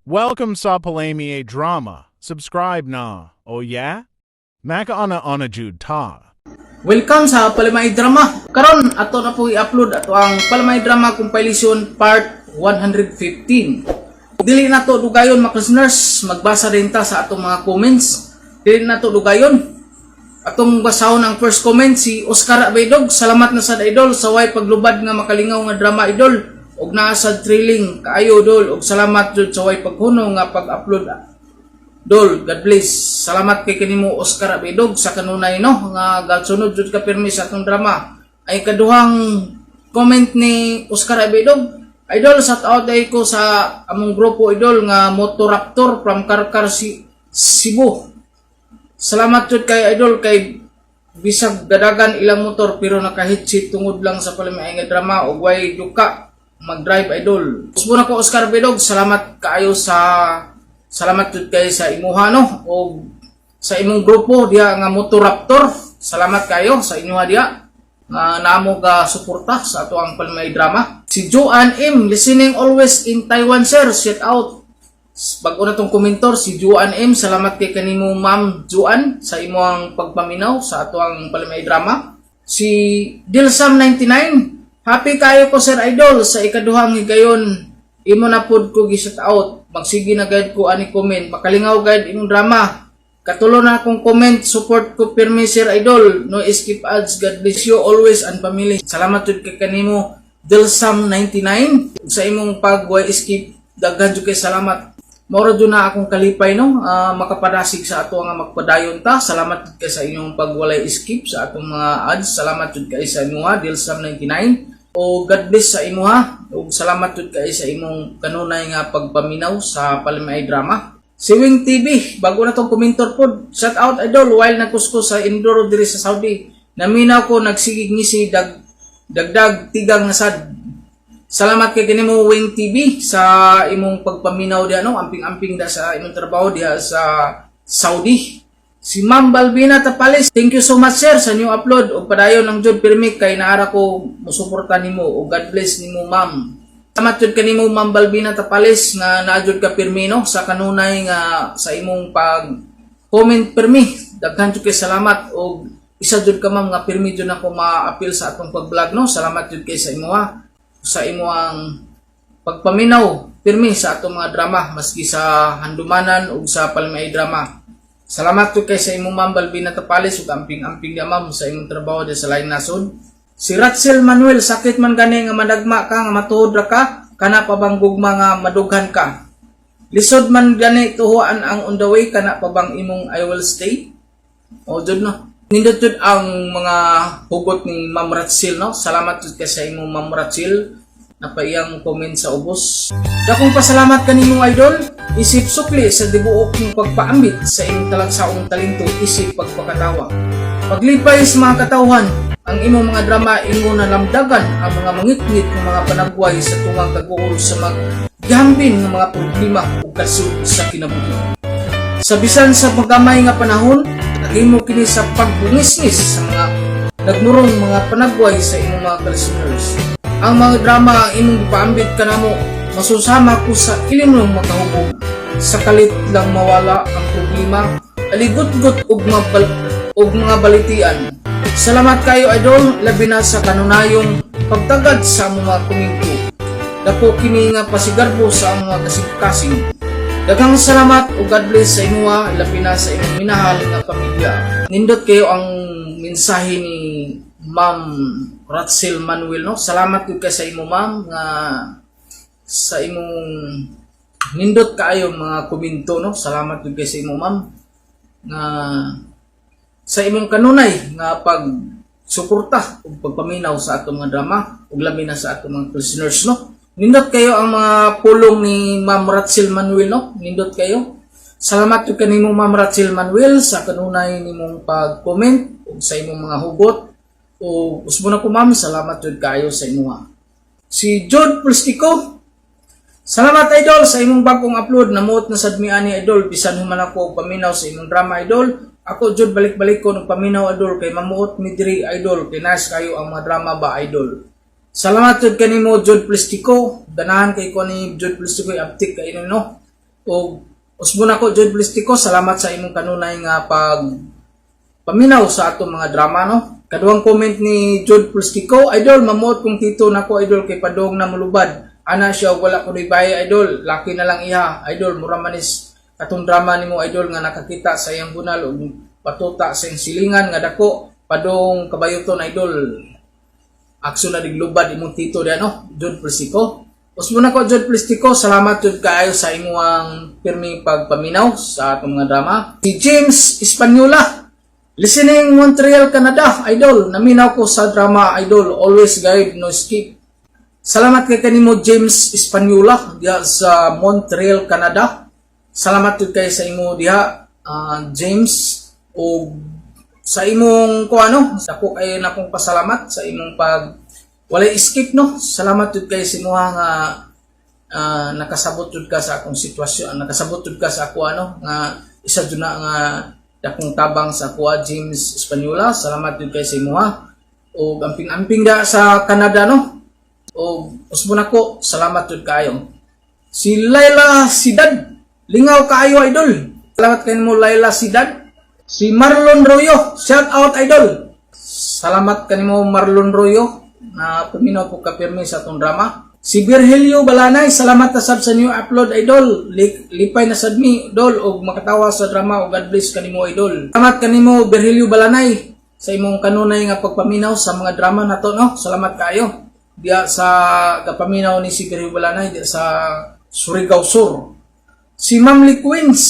Welcome sa Palami Drama. Subscribe na. Oh yeah? Makauna-una jud ta. Welcome sa Palimay Drama. Karon ato na po i-upload ato ang Palimay Drama Compilation Part 115. Dili na to dugayon, mga listeners, magbasa rin ta sa atong mga comments. Dili na to dugayon. Atong basahon ang first comment, si Oscar Abaydog. "Salamat na sad, idol, sa way paglubad nga makalingaw nga drama, idol. Og naa sad thrilling kaayo, idol, og salamat jud sa way paghuno nga pag-upload, dol. God bless." Salamat kay kanimo, Oscar Abidog, sa kanunay, no, nga gasunod jud ka pirmi sa atong drama. Ay kaduhang comment ni Oscar Abidog. "Idol, shout out ay ko sa among grupo, idol, nga Motoraptor from Carcar si Cebu. Salamat jud kay idol kay bisag gadagan ilang motor pero naka-headset tungod lang sa palimay nga drama og way duka mag-drive, idol." Usbo na ko, Oscar Abidog, salamat kaayo sa salamat jud kay sa imuha, no, og sa imong grupo diha nga Motoraptor. Salamat kayo sa inyuha diha nga namo ga suporta sa ato ang Palmay Drama. Si Joanne M, "Listening always in Taiwan, sir. Shout out." Bago na tong komentor si Joanne M. Salamat kay kanimo, Ma'am Joanne, sa imong pagpaminaw sa ato ang Palmay Drama. Si Dilsam 99, "Happy kayo ko, sir idol, sa ikaduhang higayon imo na pod ko gi-shout out. Magsige na gayud ko ani comment. Makalingaw gayud imong drama. Katulo na akong comment. Support ko pirmi, sir idol. No skip ads. God bless you always and family." Salamat jud kay kanimo, Dilsam 99, sa imong pag way skip. Daghan jud kay salamat. Moro jud na akong kalipay, no, makapadasig sa ato nga magpadayon ta. Salamat jud kay sa inyong pagwalay skip sa atong mga ads. Salamat jud kay sa imuha, Dilsam 99, o God bless sa imuha ug salamat jud kay sa imong kanunay nga pagpaminaw sa Palimay Drama. Si Wing TV, bago na tong komentor pod. "Shout out, idol, while nagkuskus sa indoor diri sa Saudi. Naminaw ko, nagsigig ngisi, dagdag tigang na sad." Salamat kay kanimo, Wing TV, sa imong pagpaminaw diha, no, amping-amping da sa imong trabaho diha sa Saudi. Si Ma'am Balbina Tapales, "Thank you so much, sir, sa new upload ug padayon lang jud pirmi kay naara ko musuporta nimo ug God bless nimo, ma'am." Salamat jud kanimo, Ma'am Balbina Tapales, nga naa jud ka pirmi, no, sa kanunay nga sa imong pag comment pirmi. Daghan jud kay salamat ug isa jud ka, ma'am, nga pirmi jud ako ma-appeal sa atong pag-vlog, no. Salamat jud kay sa imuha, sa imong pagpaminaw pirmi sa atong mga drama maski sa handumanan ug sa Palmay Drama. Salamat jud kay sa imong, Ma'am Balbina Tapales, ug amping-amping nga, ma'am, sa imong trabaho di sa laing nasod. Si Ratzel Manuel, "Sakit man gani nga managma ka nga matuod ra ka, kana pa bang gugma nga madughan ka? Lisod man gani tuhuan ang on the way, kana pa bang imong I will stay?" O jud, no. Nindot jud ang mga hugot ni Ma'am Ratzel, no. Salamat jud kay sa imong, Ma'am Ratzel, napaiyang comment sa ubos. "Dakong pasalamat kanimo, idol, isip sukli sa dibuok ng pagpaambit sa imong talagsaong talento isip pagpakatawa. Paglipay sa mga katawhan, ang imong mga drama ingon na lamdagan ang mga mangitngit ng mga panagway sa tungang kaguol sa mga gihambin nga mga problema ug kasud sa kinabuhi. Sa bisan sa magamay nga panahon, naghimo kini sa pagbungisngis sa mga nagmurong mga panagway sa imong mga listeners. Ang mga drama ang imong gipaambit kanamo, masusama ko sa ilimong makahubog. Sa kalit lang mawala ang problema, aligutgot og mga balitian. Salamat kayo, idol, labi na sa kanunayong pagtagad sa among mga komento. Dako kini nga pasigarbo sa among mga kasing-kasing. Daghang salamat ug God bless sa imuha, labi na sa imong minahal nga pamilya." Nindot kayo ang mensahe ni Ma'am Ratzel Manuel, no. Salamat gyud kay sa imo, ma'am, nga sa imong nindot kaayo mga komento, no. Salamat gyud kay sa imo, ma'am, nga sa imong kanunay nga pag suporta ug pagpaminaw sa atong mga drama ug labi na sa atong mga listeners, no. Nindot kayo ang mga pulong ni Ma'am Ratzel Manuel, no. Nindot kayo. Salamat jud kanimo, Ma'am Ratzel Manuel, sa kanunay nimong pag-comment ug sa imong mga hugot. O usbo na ko, ma'am, salamat jud kayo sa imuha. Si Jod Plastico, "Salamat, idol, sa imong bagong upload. Namuot na sad mi ani, idol, bisan human ako og paminaw sa imong drama, idol. Ako jud balik-balik ko ng paminaw, idol, kay mamuot mi diri, idol, kay nice kayo ang mga drama ba, idol." Salamat jud kanimo, Jod Plastico. Ganahan kay ko ni Jod Plastico, aptik kay, no. Og usbon ako, Jod Blistico, salamat sa imong kanunay nga pag paminaw sa atong mga drama, no. Kaduhang comment ni Jod Plistico, "Idol, mamuot kong tito nako, idol, kay padong na mulubad. Ana siya og wala ko bay, idol, laki na lang iha. Idol, mura manis katong drama nimo, idol, nga nakakita sa iyang bunal ug patuta sa iyang silingan nga dako padong kabayuton, idol. Aksyon na diglubad imong tito diyan," no, Jod Plistico. Usbon ako, Jod Plistico, salamat jud kaayo sa imong pirming pagpaminaw sa atong mga drama. Si James Espanola, "Listening Montreal, Canada, idol. Naminaw ko sa drama, idol. Always guide, no skip." Salamat kay kanimo, James Espanola, diha sa Montreal, Canada. Salamat jud kay sa imo diha, James, o sa imong kuano, dako kay na akong pasalamat sa imong pag walay skip, no. Salamat jud kay sa imuha nga nakasabot jud ka sa akong sitwasyon, nakasabot jud ka sa ako ano nga isa jud na nga dakong tabang sa akuha, James Espanola. Salamat jud kay sa imuha. Og amping-amping da sa Canada, no. Og usbon ako, salamat jud kaayo. Si Laila Sidad, "Lingaw kaayo, idol." Salamat kay mo, Laila Sidad. Si Marlon Royo, "Shout out, idol." Salamat kanimo, Marlon Royo, na paminaw po ka pirmi sa atong drama. Si Virgilio Balanay, "Salamat na sab sa new upload, idol. Lipay na sad mi, idol, og makatawa sa drama og God bless kanimo, idol." Salamat kanimo, Virgilio Balanay, sa imong kanunay nga pagpaminaw sa mga drama nato, no. Salamat kaayo. Diya sa kapaminaw ni si Virgilio Balanay diya sa Surigao Sur. Si Ma'am Lee Queens,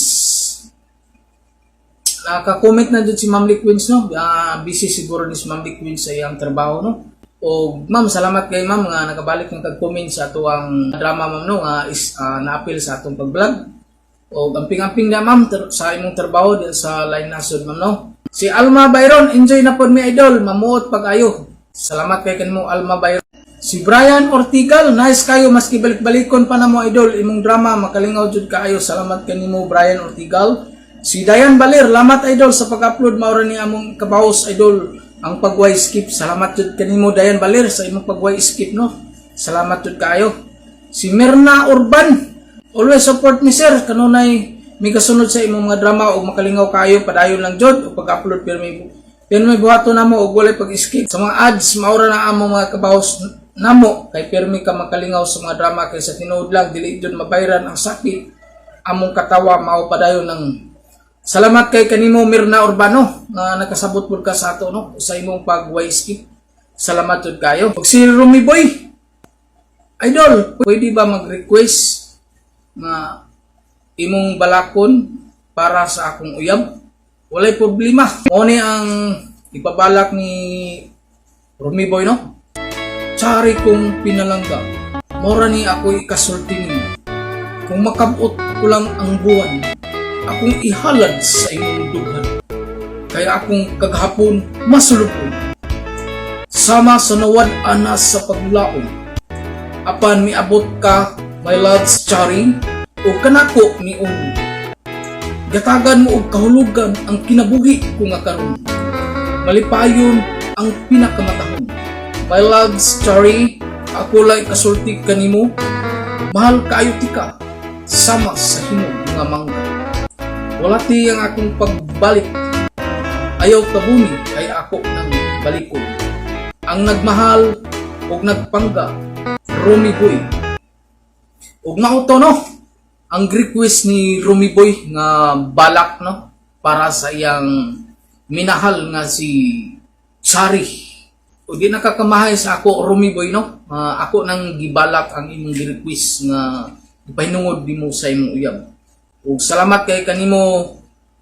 naka-comment na dyan si Ma'am Lee Queens, no? Busy siguro ni si Ma'am Lee Queens sa iyang trabaho, no? O ma'am, salamat kay ma'am nga nakabalik ng kag-comment sa atuang drama, ma'am, no, nga is naapil sa atong pag-vlog. O amping-amping na, ma'am, sa imong trabaho din sa line nasod, ma'am, no. Si Alma Byron, "Enjoy na pod mi, idol, mamuot pag-ayo." Salamat kay kanimo, Alma Byron. Si Brian Ortigal, "Nice kayo maski balik-balikon pa na mo, idol, imong drama makalingaw jud kaayo." Salamat kanimo, Brian Ortigal. Si Dayan Balir, "Lamat, idol, sa pag-upload, maura ni among kabahos, idol, ang pagway skip." Salamat jud kanimo, Dayan Balir, sa imong pagway skip, no. Salamat jud kaayo. Si Mirna Urban, "Always support me, sir, kanunay mi kasunod sa imong mga drama ug makalingaw kaayo, padayon lang jud ug pag-upload, pirmi buhaton namo og walay pag-skip sa mga ads, maura na among mga kabahos namo kay pirmi ka makalingaw sa mga drama, kay sa tinuod lang dili jud mabayran ang sakit among katawa mao padayon ng." Salamat kay kanimo, Mirna Urbano, nga nakasabot pud ka sa ato, no, sa imong pag-way skip. Salamat jud kayo. Ug si Rumi Boy, "Idol, pwede ba mag-request nga imong balakon para sa akong uyab?" Walay problema. Mao ni ang ipabalak ni Rumi Boy, no? Tsari kong pinalangga, mora ni ako ikasulti nimo. Kung makabot ko lang ang buwan, akong ihalad sa imong dughan. Kaya akong kaghapon masulupon. Sama sa nawad ana sa paglaom. Apan miabot ka, my love's Chari, o kanako niun. Gatagan mo og kahulugan ang kinabuhi ko nga karon. Malipayon ang pinakamatahon. My love's Chari, ako lay kasulti kanimo. Mahal kaayo tika, sama sa hinog nga mangga. Wala ti ang akong pagbalik. Ayaw tabuni kay ako nang balikon. Ang nagmahal ug nagpangga, Romy Boy. Ug mao to, no, ang request ni Romy Boy nga balak, no, para sa iyang minahal nga si Chari. O di nakakamahay sa ako, Romy Boy, no. Ako nang gibalak ang imong gi-request nga ipahinungod nimo sa imong uyab. Ug salamat kay kanimo,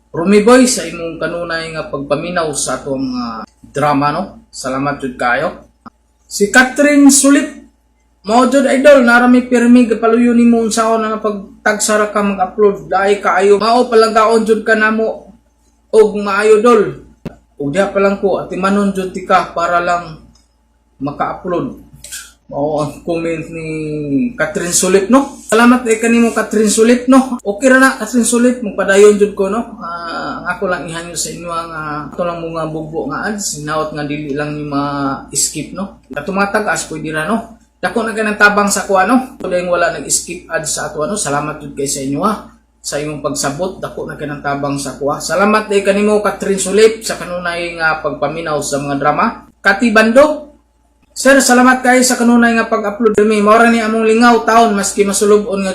Romy Boy, sa imong kanunay nga pagpaminaw sa atong drama, no. Salamat jud kayo. Si Catherine Sulip, "Mao jud, idol, narami pirmi gapaluyo nimo unsaon na pagtagsara ka mag-upload, daay kaayo. Mao palanggaon jud ka namo og maayo, dol. Ug diha pa lang ko atimanon jud tika para lang maka-upload." Mao ang comment ni Catherine Sulip, no. Salamat kay kanimo, Catherine Sulip, no. Okay ra na, Catherine Sulip, magpadayon jud ko, no. Ang ako lang ihanyo sa inyo ang ato lang mga bugbo nga ads, hinaot nga dili lang ni ma-skip, no. Ato mga tag-as pwede ra, no. Dako na kanang tabang sa kuha, no. Kung wala nag-skip ads sa ato ano, salamat jud kay sa inyo ha. Sa imong pagsabot, dako na kanang tabang sa kuha. Salamat day kanimo, Catherine Sulip, sa kanunay nga pagpaminaw sa mga drama. Kati Bando, "Sir, salamat kayo sa kanunay nga pag-upload mi. Mao ra ni among lingaw taon maski masulub-on nga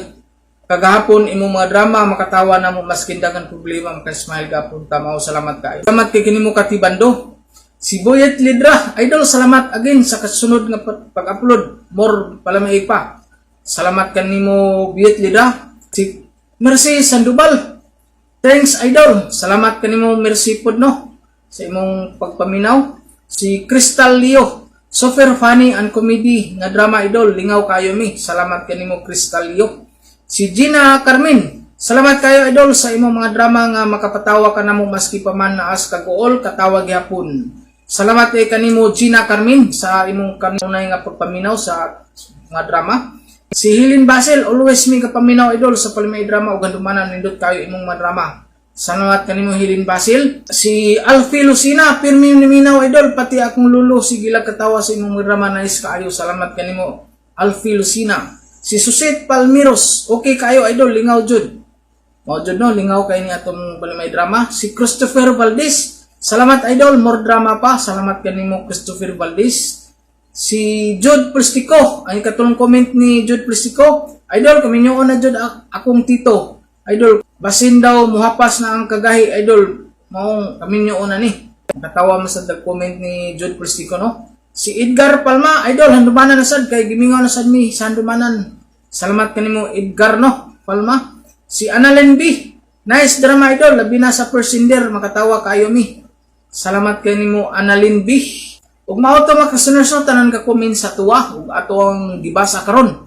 kagahapon imong mga drama, makatawa na mo maski dagan problema, maka-smile gapon ta mao. Salamat kayo." Salamat kay kanimo, Kati Bando. Si Boyet Lidra, "Idol, salamat again sa kasunod nga pag-upload. More palamay pa." Salamat kanimo, Boyet Lidra. Si Mercy Sandoval, "Thanks, idol." Salamat kanimo, Mercy pod, no, sa imong pagpaminaw. Si Crystal Leo, "Super funny and comedy nga drama, idol, lingaw kayo mi." Salamat kanimo, Crystal Leo. Si Gina Carmen, "Salamat kayo, idol, sa imong mga drama nga makapatawa ka namo maski pa man naas kaguol, katawa gihapon." Salamat kay kanimo, Gina Carmen, sa imong kanunay nga pagpaminaw sa mga drama. Si Helen Basil, "Always mi kapaminaw, idol, sa palimay drama ug handumanan nindot kayo imong mga drama." Salamat kanimo, Helen Basil. Si Alfie Lucina, "Pirmi niminaw, idol, pati akong lulo sige lang katawa sa imong mga drama, nice kaayo." Salamat kanimo, Alfie Lucina. Si Susit Palmiros, "Okay kayo, idol, lingaw jud." Mao jud, no, lingaw kay ni atong palimay drama. Si Christopher Valdez, "Salamat, idol, more drama pa." Salamat kanimo, Christopher Valdez. Si Jude Plastico, ang katulong comment ni Jude Plastico, "Idol, kaminyoon na jud akong tito. Idol, basin daw muhapas na ang kagahi, idol, maong kaminyoon na ni." Nakatawa man sa comment ni Jude Plastico, no? Si Edgar Palma, "Idol, handumanan na sad kay gimingaw na sad mi sa handumanan." Salamat kanimo, Edgar, no, Palma. Si Annalyn B, "Nice drama, idol, labi na sa Persinder, makatawa kayo mi." Salamat kanimo, Annalyn B. Ug mao to, mga listeners, no, tanan ka comment sa tuwa ug ato ang gibasa karon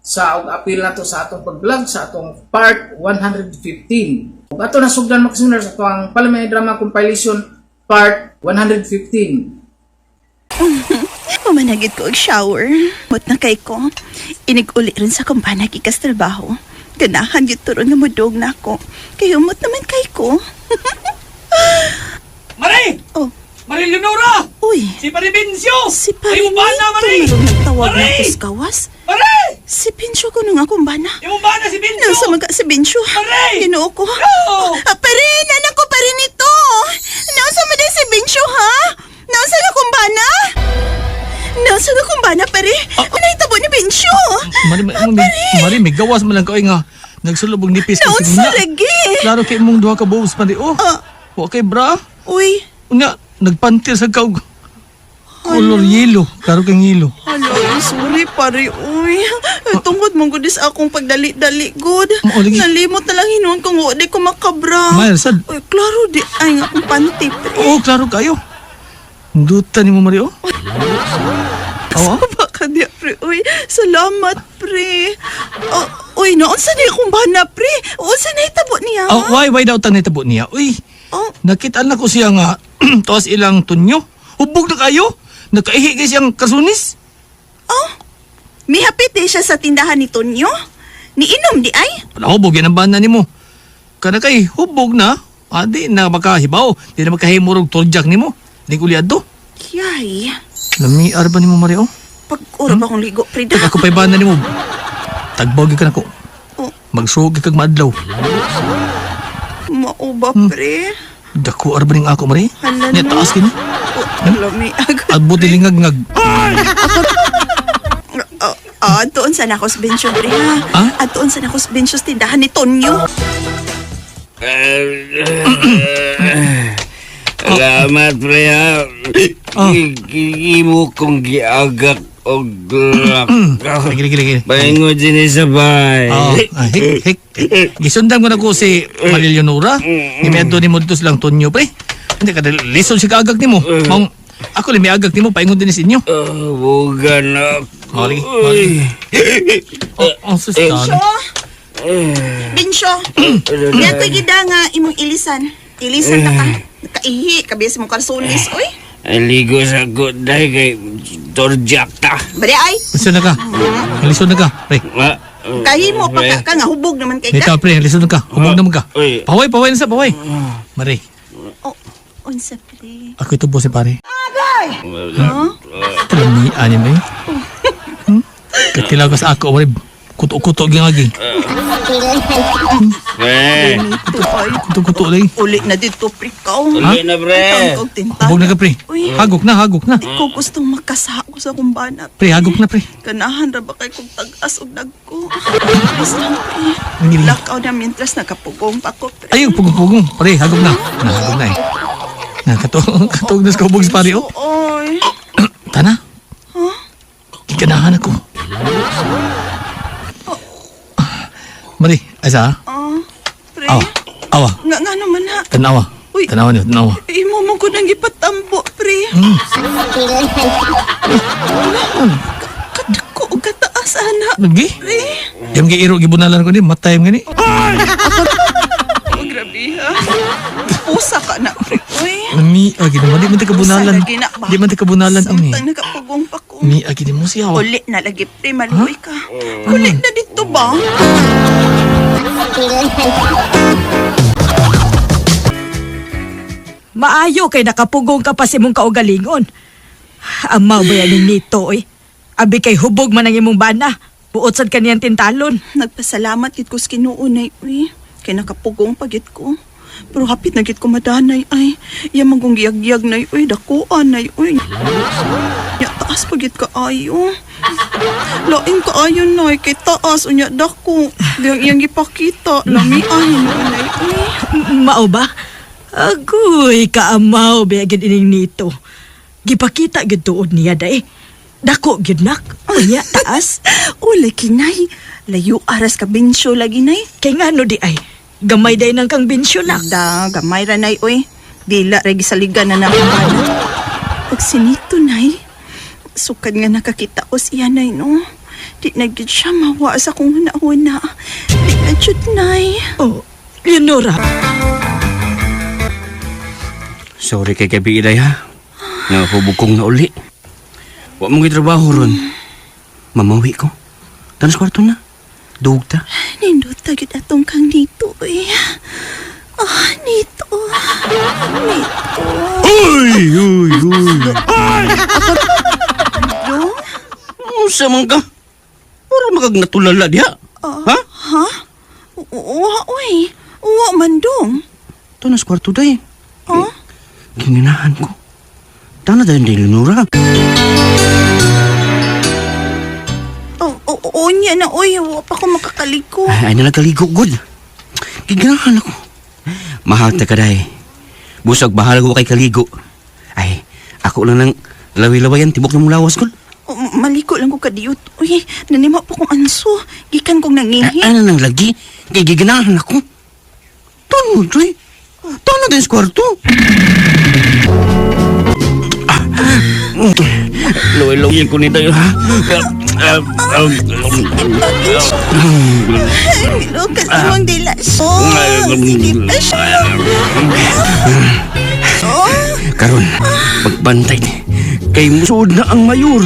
sa ug apil nato sa atong pag-vlog sa atong part 115. Ug ato nasugdan, mga listeners, ato ang Palamay Drama Compilation part 115. Pamanagid ko og shower. Mot na kay ko. Inig-uli rin sa kumpanya gikas trabaho. Ganahan yun turon nga mudog na ako. Kay humot naman kay ko. Mari! Oh, Mari Leonora! Uy. Si Paribencio! Si Ay, imong bana, Mari! Marong nagtawag na Mari! ako sa gawas. Mari! Si Bencio ko nung akong bana. Imong bana si Bencio! Nasa maga si Bencio. Aray! Ginoo ko. No! Ah, parin! Anak ko pa rin ito! Nasa mo din si Bencio, ha? Nasa na akong bana? Nasa na akong bana, pare? Ano itabo ni Bencio? Mari, mari, mari, may gawas man lang ko ay nga. Nagsulubog nipis ko Naunsa lagi? Klaro kay imong duha ka boobs man di oh. Ah. Wa kay bra. Uy, Unya, nagpantir sa kaug. Color yellow. Klaro kay yellow. Hala, sorry pare, uy. Tungod mong gudis akong pagdali-dali, good. Mao lagi. Nalimot na lang hinuon kung di ko makabra. Mahal, sad. Uy, klaro di ay nga akong panty, pre. Oo, klaro kayo. Duta ni mo, Mari, oh. Oo. Baka di, pre. Uy, salamat, pre. Oh, uy, noon sa niya akong bana, pre? Unsa na itabo niya? Oh, why daw tang nitabo niya? Uy, Oh, nakita na ko siya nga tuas ilang tunyo. Hubog na kayo. Nakaihi kay siyang kasunis. Oh. Mihapit eh siya sa tindahan ni Tonyo. Niinom di ay? Wala, hubog yan ang bana nimo. Kana kay hubog na, adi na makahibaw, di na makahimurog turjak nimo. Di ko liadto. Yay. Lami arba nimo, Mari, oh. Pag ura ba akong ligo, pre, da? Tag ako pa'y bana nimo. Tagbaw gyud ka nako. Oh, Magsuog kag maadlaw. mao ba, pre? Dako arba ning ako, Mari. Hala, Nya no. taas kini. Oh, lami agad. Abot dilingag ngag. Oh, oh, doon sa nakos bencho, pre, ha? Ah? At doon sa nakos bencho sa tindahan ni Tonyo. Salamat, pre, ha. Oh. Imo kong giagak og lak. Gili gili gili. Paingon din sa bay. Oh, ah, hik hik. Gisundan ko na ko si Maria Leonora. Gimiadto ni mo dito silang tonyo, pre. Hindi ka lisod siya kaagag nimo. Maong ako lang miagag nimo paingon din sa inyo. Oh, bugan ako. Oh, lagi, oh, lagi. Oh, oh, sus, Bencho! Bencho! Nga ko'y gida nga imong ilisan. Ilisan ta ka. Nakaihi, kabiyas mong kalsunis, uy. Aligo sa ko dahil kay torjak ta. Bari ay, Lisod na ka. Lisod na ka, pre. Ah, kahimo pa ka, ka nga hubog naman kay Dito, ka. pre, lisod na ka. Hubog naman ka. Uy. Paway, paway na sa paway. Mare, Oh, unsa pre? ako ito si pare. Huh? Talamian niya, may. Katilaw ka sa ako, mare. Kuto-kuto gingagi. Pre. Nito ay. Kuto-kuto lagi. Uli na dito, pre, kaw. Uli na, pre. Ang kog tinta. Hubog na ka, pre. Uy. Hagok na, hagok na. Di ko gustong makasako sa akong bana. Pre, hagok na, pre. Ganahan ra ba kay kong tag-as og dagko? Please lang, pre. Ngili. Lakaw na mientras nakapugong pa ko, pre. Ay, pugong-pugong. Pre, hagok na. Na, hagok na eh. Na, katog na sa kubog sa pare, oh. Oy. Tana. Giganahan ako. Mari, asa? Ah, pre. Awa. Awa. Nga nga naman ha. Tanawa. Uy. Tanawa niyo, tanawa. Imo mo ko nang ipatambo, pre. Kadako og kataas ana. Lagi? Pre. Yung giiro gibunalan ko ni, matay mo gani. Oh, grabe ha. Pusa ka na, pre. Uy. Mi, agi naman, di man ta kabunalan. Pusa lagi na ba? Di man ta kabunalan ang ni. Samtang nakapugong pa ko. Mi, agi ni mo siya. Awa. Uli na lagi, pre. Maluoy ka. Uli na dito ba? Maayo kay nakapugong ka pa sa imong kaugalingon. Amaw ba yan nito oy? Abi kay hubog man ang imong bana. Buot sad kaniyang tintalon. Nagpasalamat gid ko sa Ginoo nay uy. Kay nakapugong pagit ko. Pero hapit na gid ko madanay ay. Iya man kong giyag-giyag nay uy, dakuan nay uy. Ya taas pagit ka ayo. Lain ka ayo nay kay taas unya dako. Diyang iyang gipakita lami ay nay uy. Mao ba? Agoy, kaamaw ba gid ining nito. Gipakita gid tuod niya day. Dako gid nak. Unya taas. Uli kinay. Layo aras ka bensyo lagi nay. Kay ngano di ay. Gamay day nang kang bensyo nak. Da, gamay ra nay oy. Dila ra gisaligan na na akong bana. Pag sinito nay, sukad nga nakakita ko siya nay no. Di na gyud siya mawa sa akong huna-huna. Di na jud nay. Oh, Leonora. Sorry kay gabi iday ha. Nga hubog kong nauli. Wa mo trabaho ron. Mamawi ko. Tanas kwarto na. Duog ta. Nindot ta gyud atong kang dito oy. Ah, nito. Nito. Uy! Uy! Uy! Dong? Usa man ka. Puro makag natulala diha. Ha? Ha? Uwa oy. Uwa man dong. Tanas kwarto day. Ha? Ginganahan ko. Tana dahil di Leonora. Oh, oh, oh, niya na oy. Wa pa ko makakaliko. Ay, ay na nagkaligo, good. Giganahan ako. Mahal ta ka day. Busog, bahala ko kay kaligo. Ay, ako lang nang lawi-lawayan, tibok ng lawas ko. Oh, maliko lang ko kadiyot. Uy, nanima po kong anso. Gikan kong nangihi. Ano nang lagi? Kay giganahan ako. Tono, Joy. Tono din sa kwarto. Laway-lawayan ko nito, ha? Lucas, imong dila. Oh, sige pa siya. Oh, Karon, pagbantay ni. Kay musud na ang mayor.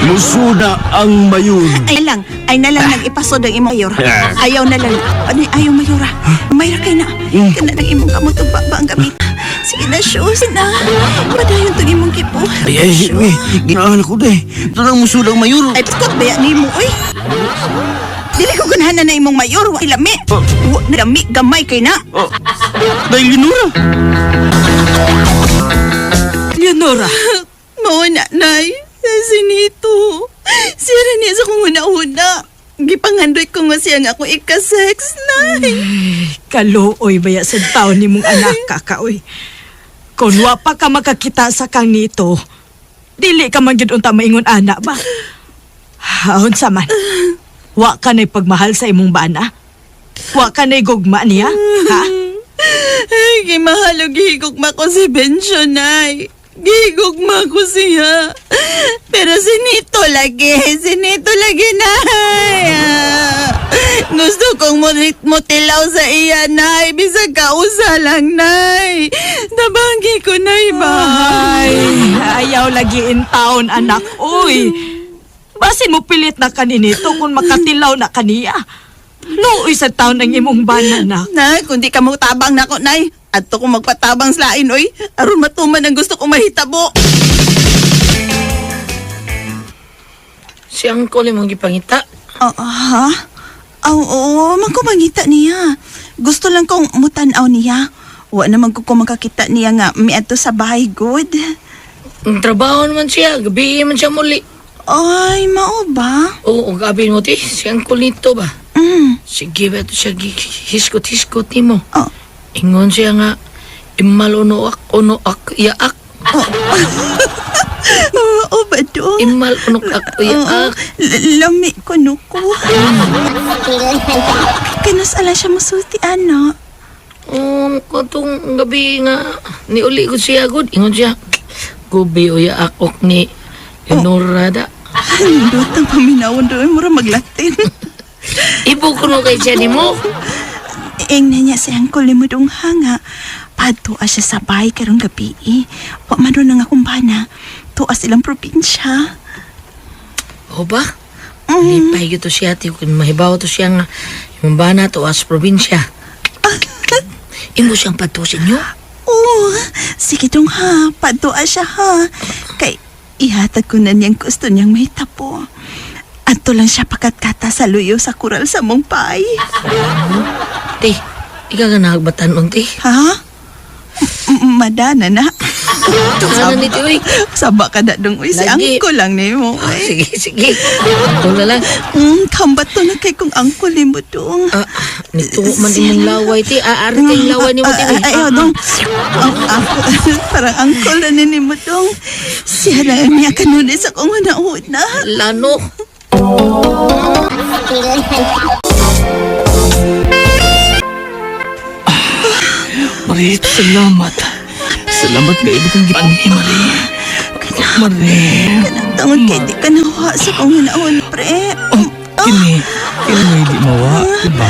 Musud na ang mayor. ay lang, ay na lang nag-ipasod ang imong mayor. Ayaw na lang. Ano, ayaw mayora. Mayra kay na. Kana nang imong kamot ug baba ang gamit. Sige na, shoes na. Padayon tong imong kipo. Ay, ay, ay, ginaan ako de. Ito lang musud ang mayor. Ay, paskot ba nimo, uy? Dili ko ganahan na imong mayor. Wa lami. Wa na lami gamay kay na. Oh, dahil Leonora. Leonora. Mao na, Nay. Si Nito. Siya rin niya sa kong una-una. Gipangandoy ko nga siya nga akong ika-sex, Nay. Kaluoy baya sa taon ni mong anak kakaoy. Kung wa pa ka makakita sa kang nito, dili ka man gyud unta maingon ana ba? Unsa man? Wa ka na'y pagmahal sa imong bana? Wa ka na'y gugma niya? Ha? Ay, gimahal o gihigugma ko si Benjo, Nay. Gihigugma ko siya. Pero si Nito lagi. Si Nito lagi, Nay. Ah, gusto kong mutilaw sa iya, Nay. Bisag kausa lang, Nay. Tabangi ko, Nay, ba? Ay, ayaw lagi in town, anak. Uy, basin mo pilit na kaninito kung makatilaw na kaniya. Luoy sa taon ang imong bana, anak. Nay, kung di ka mo tabang nako, Nay. Adto ko magpatabang sa lain, oy. Aron matuman ang gusto kong mahitabo. Si Uncle imong gipangita. Oh, ha? Oh, oo, man ko mangita niya. Gusto lang kong mutanaw niya. Wa naman ko makakita niya nga miadto sa bahay good. Ang trabaho naman siya, gabi man siya muli. Ay, mao ba? Oo, gabi mo ti, si Uncle nito ba? Sige ba ito siya, hiskot-hiskot nimo. Oh. Ingon siya nga, imal uno ak, uno ak, iyaak. Oo ba do? Imal uno ak, iyaak. Lami ko no ko. Kanus ala siya musulti, ano? Oo, katong gabi nga, niuli ko siya, good. Ingon siya, gubi o yaak ok ni Leonora da. Nindot ang paminawon doon, mura maglatin. Ibo ko no kay siya nimo. Ing na niya si Uncle ni mo dong hanga. Padtua siya sa bahay karong gabi. Wa man ron ang akong bana. Tuwa silang probinsya. O ba? Lipay gito siya, ti kung mahibaw to siya nga, yung bana to as probinsya. Imo siyang padtusin nyo? Oo, sige dong ha. Padtua siya ha. Kay ihatag ko na niyang gusto niyang may tapo. Anto lang siya pakatkata sa luyo sa kural sa mong pay. Ti, ikaw ka nahagbatan ti. Ha? Madana na. Ano ni ti, uy? Saba ka na dong. Uy, si Lagi. angko lang ni mo. Ah, Uy. sige, sige. Ito na lang. Kambat to na kay kung angko ni mo dong. Ah, nito man imong laway, ti. Aari tayong laway ni mo, ti. uy. Ay, oh, dong. Ang ako, parang angko lang ni mo dong. Siya lang ang niya kanunay sa kong una-una. Lano. Marie, salamat. Salamat nga ibig kang gipanhi, Marie. Marie. Tungod kay di ka nawa sa kong una-una, pre. Oh, kini. Kini may di mawa, diba?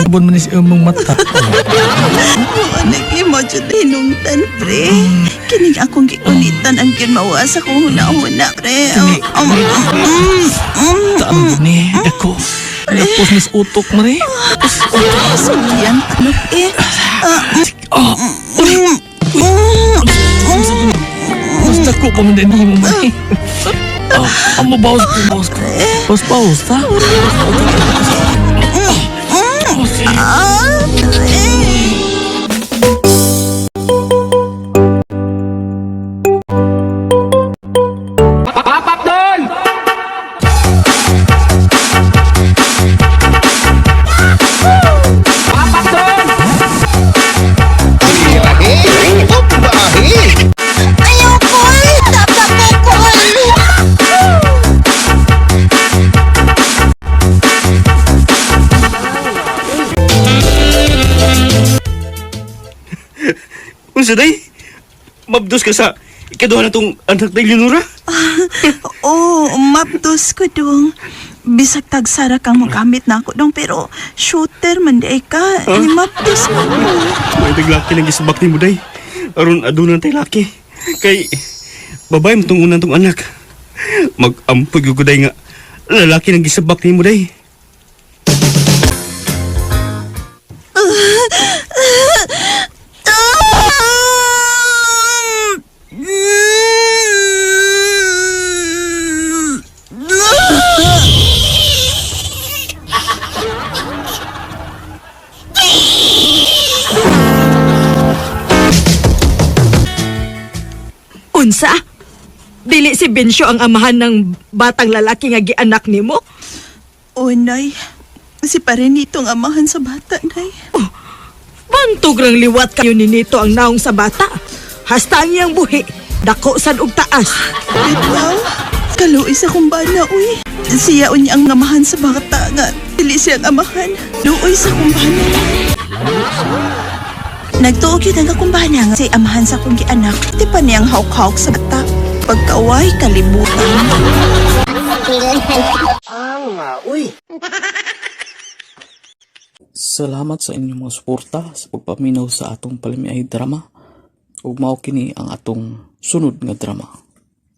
Bun man ni sa imong mata. Oo, nag-imo dyan hinungtan, pre. Kinig akong gikulitan ang ginawa sa kong una-una, pre. Kini, Taan mo ni, dako. Lapos ni sa utok, Marie. Sulian tanok, eh. Oh, mas dako pa man din mo, Marie. Oh, amo bawas ko, bawas ko. Bawas, bawas, ta? Oh, sige. Ah, pre. Ayoko! Tatakukol! Unsa day? Mabdos ka sa ikaduha na tong anak ni Leonora? Oo, mapdos ko dong. Bisag tagsara kang magamit na ako dong, pero shooter man di ay ka. Huh? Ni mapdos man mo. May taglaki lang gisabak ni mo day. Aron adunan tay laki. Kay babae mo tong unang tong anak. Magampoy ko day nga lalaki nang gisabak ni mo day. Unsa? Dili si Bencio ang amahan ng batang lalaki nga gianak nimo? Oh, Nay. Si Parinito ang amahan sa bata, Nay. Bantog rang liwat kayo ni Nito ang naong sa bata. Hasta ang iyang buhi. Dako sad og taas. Bitaw, kaluoy sa kong bana, uy. Siya unya ang amahan sa bata nga. Dili siya ang amahan. Luoy sa kong bana. Nagtuog yun ang akong bana nga si amahan sa akong gianak. Di pa niyang hawk-hawk sa bata. Pagkaway, kalibutan. Salamat sa inyong mga suporta sa pagpaminaw sa atong palamiay drama. Ug mao kini ang atong sunod nga drama.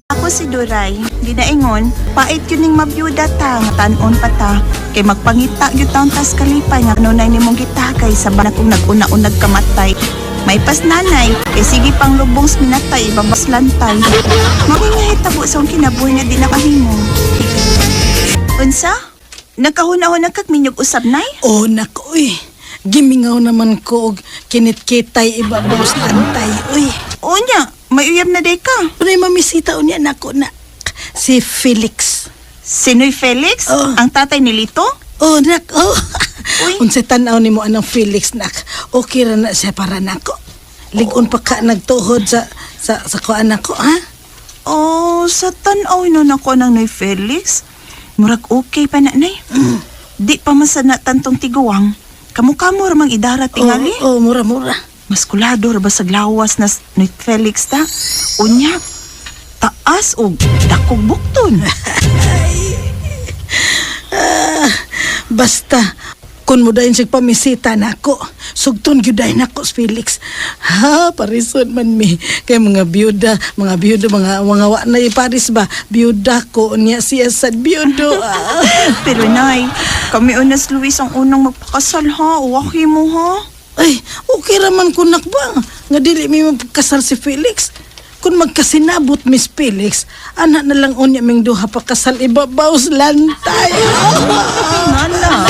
Ako si Duray, ginaingon, pait yun ning mabiyuda ta, nga tan-on pa ta, kay magpangita gyud taon tas kalipay nga kanunay nimong gitakay sa bana kung nag-una-unag kamatay. May pas nanay, kay sige pang lubong minatay, ibabas lantay. Mao nga hitabo sa akong kinabuhi nga di na kahimo. Unsa? Nagkahuna-huna kag minyog usab, Nay? Oh, nak, uy. Gimingaw naman ko og kinitkitay ibabaw sa antay, uy. Unya, may uyab na day ka. Unay mamisita unya nako na si Felix. Sinoy Felix? Oh. Ang tatay ni Lito? Oh, nak, oh. Uy. Unsay tan-aw nimo anang Felix, nak. Okay ra na siya para nako. Ligon pa ka nagtuhod sa kuan nako, ha? Oh, sa tan-aw no nako ng Noy Felix. Murag okay pa na, Nay. Di pa man sa na tantong tiguang. Kamukamo ra mang idara tingali. Oh, oh, mura-mura. Maskulado ra ba sa glawas na Noy Felix ta? Unya, taas og dakog bukton. Basta kun mo dayon siya pamisita nako, sugton gyud dayon nako si Felix. Ha, parison man mi kay mga biyuda, mga biyuda, mga wa na paris ba? Biyuda ko niya siya sad biyudo. Ah. Pero Nay, kami unas Luis ang unang magpakasal ha. Uwaki mo ha. Ay, okay ra man kunak ba? Nga dili mi magpakasal si Felix. Kung magkasinabot Miss Felix, ana na lang unya ming duha pakasal ibabaw sa lantay. Nana.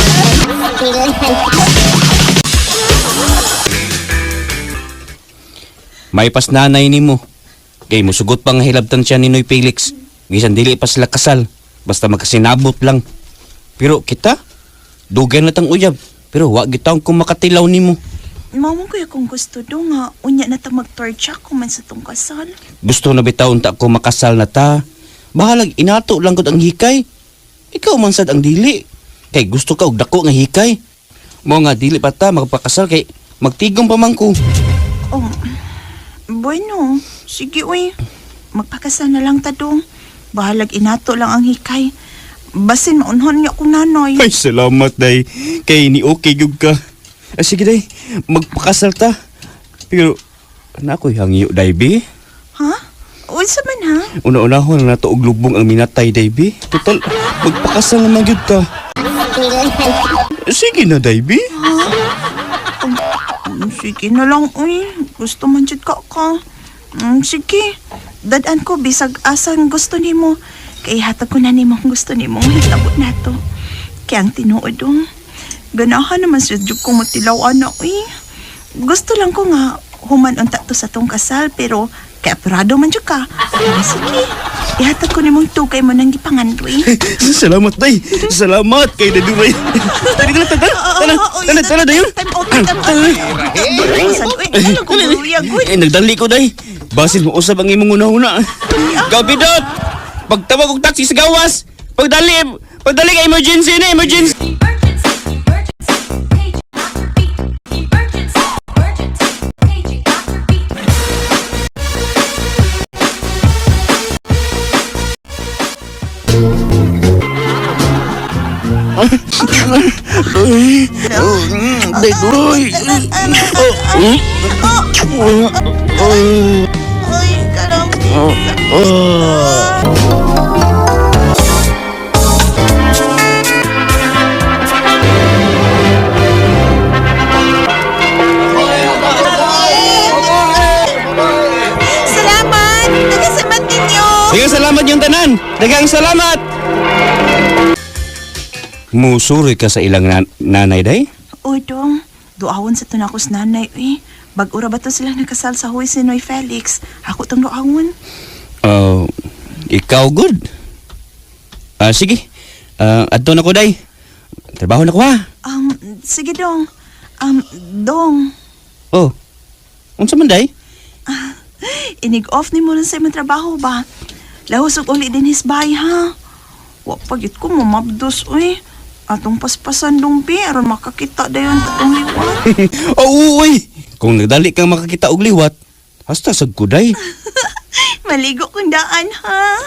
May pas nanay nimo. Kay musugot pa nga hilabtan siya ni Noy Felix. Bisan dili pa sila kasal. Basta magkasinabot lang. Pero kita, dugay na tang uyab. Pero wa gitawon kung makatilaw nimo. Mama ko kung gusto do nga, unya na ta magtorcha kung man sa tong kasal. Gusto na bitaw unta ko makasal na ta. Bahalag inato lang gud ang hikay. Ikaw man sad ang dili. Kay gusto ka og dako nga hikay. Mo nga dili pa ta magpakasal kay magtigom pa man ko. Oh, bueno, sige uy. Magpakasal na lang ta do. Bahalag inato lang ang hikay. Basin maunhon niya kung nanoy. Ay, salamat, day. Kay ni okay gyud ka. Ah, sige, day. Magpakasal ta. Pero, na ako'y hangyo, day, bi. Ha? Unsa man ha? Una-unahon na nato og lubong ang minatay, day, bi. Total, magpakasal naman gyud ta. Sige na, day, bi. Sige na lang uy. Gusto man jud ka ka. Sige. Dadaan ko bisag asan gusto nimo. Kay hatag ko na nimo ang gusto nimo hitabo nato. Kaya ang tinuod dong. Ganahan naman siya jud ko matilaw ana uy. Gusto lang ko nga human unta to sa tong kasal pero kay apurado man jud ka. Ah, sige. Ihatag ko nimong tugay mo nang gipangandoy. Salamat, day. Salamat kay Daduray. Tara, tara, tara. Tara, tara, tara, dayon. Time out, time out. Uy, ano ko Eh, nagdali ko, day. Basin mo usab ang imong una-una. Gabi dot! Pagtawag og taxi sa gawas! Pagdali! Pagdali kay emergency na, emergency! Emergency, emergency, page after beat. Emergency, emergency, paging after beat. Day, duroy! Uy, karang. Salamat! Nagasamat ninyo! Daghang salamat yung tanan! Daghang salamat! Musuroy ka sa ilang nanay, day? Uy, dong. Duawon sa tunakos nanay, uy. Bag-o ra ba to sila nakasal sa huy si Noy Felix? Ako tong duawon. Oh, ikaw good. Ah, sige. Ah, adto na ko, day. Trabaho na ko, ha? Sige, dong. Dong. Oh. Unsa man, day? Inig-off ni mo lang sa imong trabaho ba? Lahos og uli din his bay, ha? Wa pa gyud ko mamabdos, uy. Atong paspasan dong, bi, aron makakita dayon tatong liwat. Oh, uy. Kung nagdali kang makakita og liwat, hasta sad ko, day. Maligo kong daan, ha?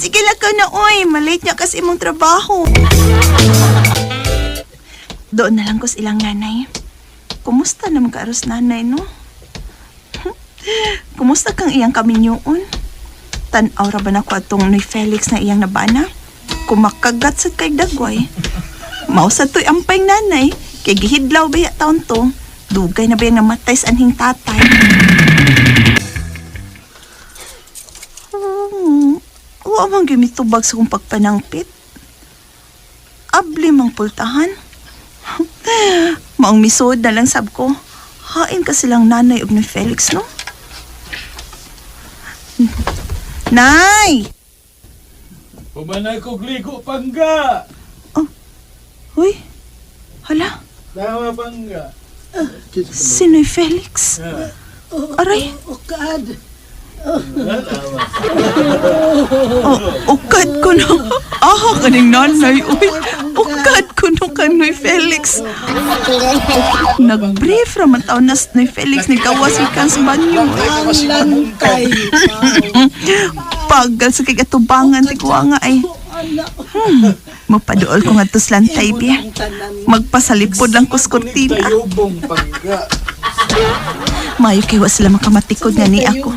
Sige lang ka na, uy. Malate niya kasi imong trabaho. Doon na lang ko sa ilang nanay. Kumusta naman ka aros nanay, no? Kumusta kang iyang kaminyoon? Tan-aw ra ba na ko atong Noy Felix na iyang nabana? Kumakagat sa kay dagway. Mausa to'y ampay nanay. Kay gihidlaw ba ya taon to? Dugay na ba yung namatay sa anhing tatay? Wa man gyud mitubag sa kong pagpanangpit. Abli mang pultahan. Maong misod na lang sab ko. Hain ka silang nanay og ni Felix, no? Nay! Humanay ko gligo, pangga. Uy, hala, Tama, pangga. sino'y Felix? Aray, Ukad. oh, ukad ko no. Ah, kaning nanay, uy. Ukad ko no kanoy Felix. Nag-brief raman taon na si Noy Felix ni gawas ikan sa banyo. Ang lantay. Pagal sa kay atubangan ti kuha nga ay. Mapaduol ko nga to slantay biya. Magpasalipod lang ko sa kurtina. Tayubong, pangga. Mayo kay wa sila makamatikod nga ni ako.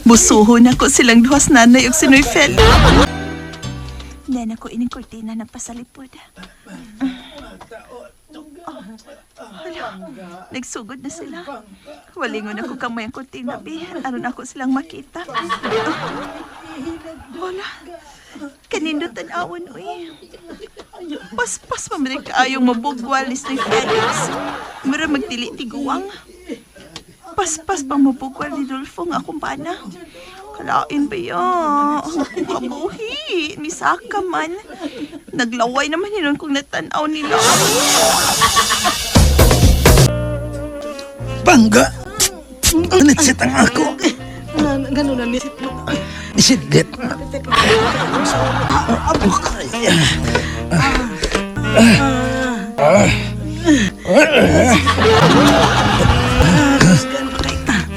Busuhon ako silang duhas nanay ug si Noy Felix. Nena ko ining kurtina nagpasalipod. Oh, hala, nagsugod na sila. Walingon ako kamay ang kurtina, bi. Aron ako silang makita. Wala. Kanindo tan-awon, uy. Paspas pa man kaayong mabugwal ni Noy Felix. Mura magdili tiguang. Paspas pang mabugwal ni Dolfo nga akong bana. Kalain ba ya? Ang akong kabuhi. Misaka man. Naglaway naman hinon kong natanaw nila. Pangga. Nitsit ang ako. Ganun na ni. Isidlit.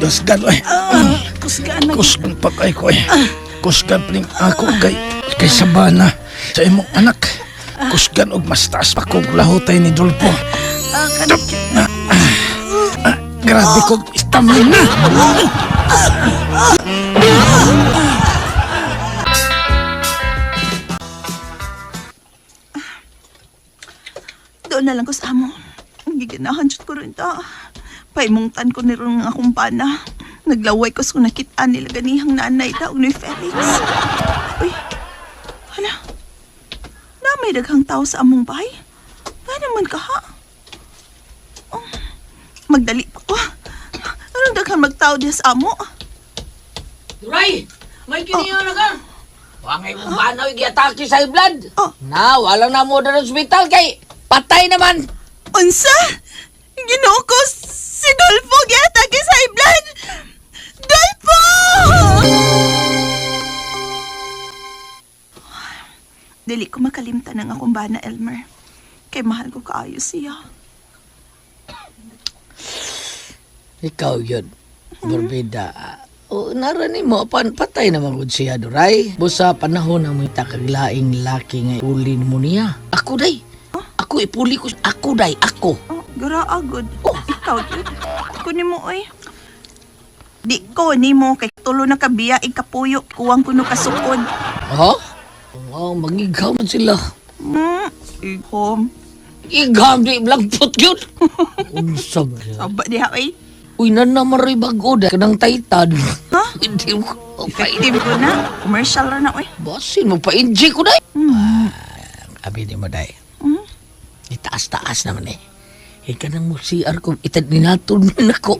Kusgan, oy. Kusgan na. Kusgan pa kay ko, eh. Kusgan pa rin ako kay Sabana sa imong anak. Kusgan og mas taas pa kog lahutay ni Dolpo. Grabe kog stamina. Doon na lang ko sa amo. Ang giganahan jud ko rin ta. Paimungtan ko ni ron nga akong bana. Naglaway ko sa nakita nila ganihang nanay ta og ni Felix. Uy, hala. Na may daghang tao sa among bahay. Nga naman ka ha? Oh, magdali pa ko. Anong daghang magtao diya sa amo? Duray! May kiniyo na ka! Wangay mong banaw giatake sa blood. Oh. Na, wala na mo na ospital kay patay naman. Unsa? Ginoo ko, si Dolfo giatake sa high blood! Dolfo! Dili ko makalimtan ang akong bana, Elmer. Kay mahal ko kaayo siya. Ikaw yun, Borbida. O, narani mo, patay naman gud siya, Duray. Busa panahon ang mga takaglaing laki nga ipulin mo niya. Ako, day. Ako, ipuli ko. Ako, day. Ako. Oh, gara agad. Oh, ikaw, yun. Kunin mo, oy. Di ko nimo kay tulo na kabiya ikapuyo kuwang kuno kasukod. Ha? Oh, magigaw man sila. Ihom. Igam di blackpot yun. Unsag. Aba diha oy. Uy, na maroy bago da. Kanang Titan. Ha? Hindi mo. Effective ko na. Commercial ra na oy. Basin mo pa-inject ko day. Abi ni mo day. Itaas-taas naman eh. Ika nang mo CR ko, itad ninatod man ako.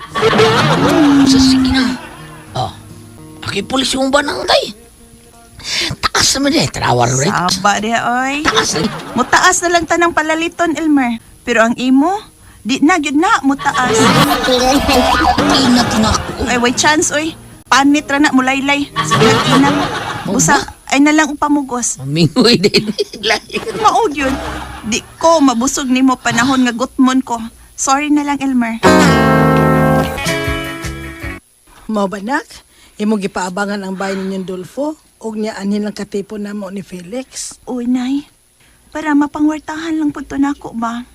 Sa sige na. Oh, aki pulis yung banang day. Taas naman eh, trawar rin. Saba diha oy. Taas na. Mutaas na lang tanang palaliton, Elmer. Pero ang imo, di na gyud na mutaas. Inat na ako. Ay way chance oy. Panit ra na mulaylay. Sige inat. Busa ay na lang upamugos. Mamingoy din. Mao gyud. Di ko mabusog nimo panahon nga gutmon ko. Sorry na lang, Elmer. Mao ba nak? Imo gipaabangan ang bahay ninyong Dolfo ug niya anhin lang katipon namo ni Felix. Uy, Nay. Para mapangwartahan lang po to nako ba?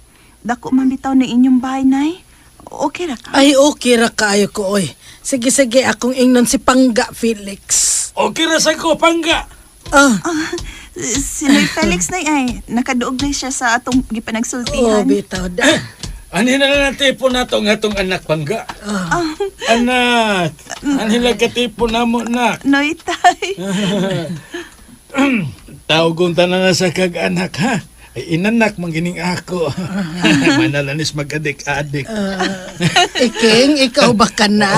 Dako man bitaw na inyong bahay, Nay. Okay ra ka? Ay okay ra kaayo ko oy. Sige sige akong ingnon si Pangga Felix. Okay ra sa ko, pangga. Ah, Si Noy Felix, Nay, ay nakaduog na siya sa atong oh gipanagsultihan. bitaw da. Anhin na lang ang tipo na to nga tong anak, pangga. Anak, anhin lang katipo na mo, nak. Noy, tay. Tawgon ta na sa kag anak, ha? Ay, inanak man gining ako. Manalanis mag-adik-adik. Iking, ikaw ba ka na?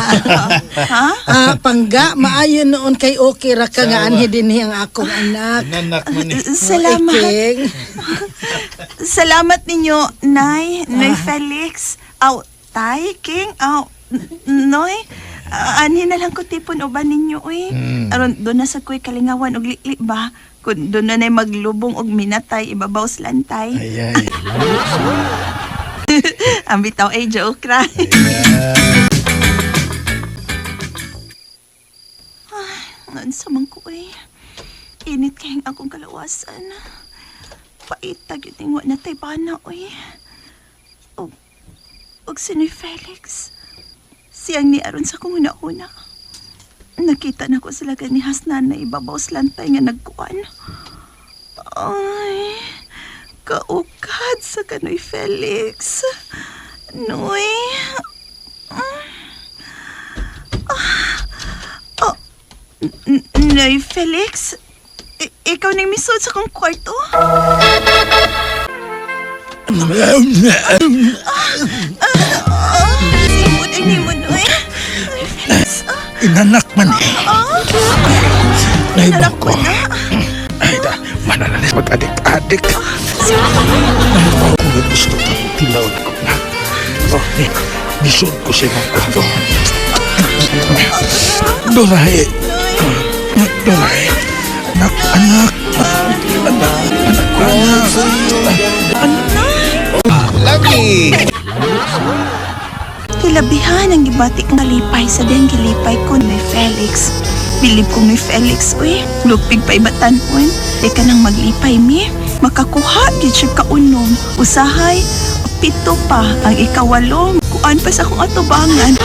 Ha? Ah, pangga, maayo noon kay okay ra ka nga anhi dinhi ang akong anak. Inanak man eh. Salamat. Iking. Salamat ninyo, Nay, Noy Felix. Aw, Tay, King, aw, Noy. Anhi na lang ko tipon uban ninyo, uy. Aron, doon na sa kuy kalingawan og likli ba? Kun doon na na'y maglubong og minatay, ibabaw slantay. Ay, ay. Ang bitaw ay joke ra. Ay, sa man ko eh. Init kayong akong kalawasan. Paitag yun yung na tay bana oy. Og, og si Noy Felix. Siyang ni aron sa kong una-una. Nakita na ko sila gani hasnan na ibabaw slantay nga nagkuan. Ay, kaukad sa kanoy Felix. Noy. Oh, Noy Felix? Ikaw nang misod sa kong kwarto? Simod ay nimo, Noy. Noy Felix. Inanak man eh. Naiba Inanak ko. mo na. Ay, da, manalanis mag-adik-adik. Naiba ko nga gusto ka. Tilaw ko na. Oh, eh, nisod ko sa imong kwarto. Doray. Doray. Anak, anak. Anak, anak ko, anak. Lagi. Kilabihan ang gibati kong kalipay sa diyang gilipay ko ni Felix. Bilib kong ni Felix, uy. Lupig pa ibatan-on. Di ka nang maglipay, mi. Makakuha, gid siya kaunom. Usahay, pito pa ang ikawalo. Kuan pa sa akong atubangan.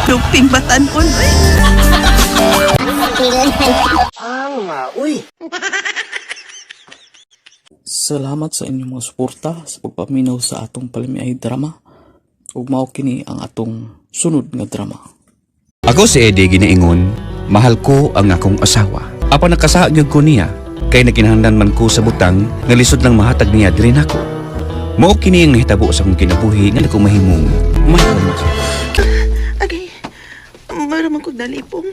Lupig batan-on, uy. Salamat sa inyong mga suporta sa pagpaminaw sa atong palamiay drama. Ug mao kini ang atong sunod nga drama. Ako si Eddie ginaingon, mahal ko ang akong asawa. Apan nakasaha gyud ko niya, kay nakinahanglan man ko sa butang nga lisod lang mahatag niya diri nako. Mao kini ang nahitabo sa akong kinabuhi nga nako mahimong mahimo. Agay, meron man kong nalipong.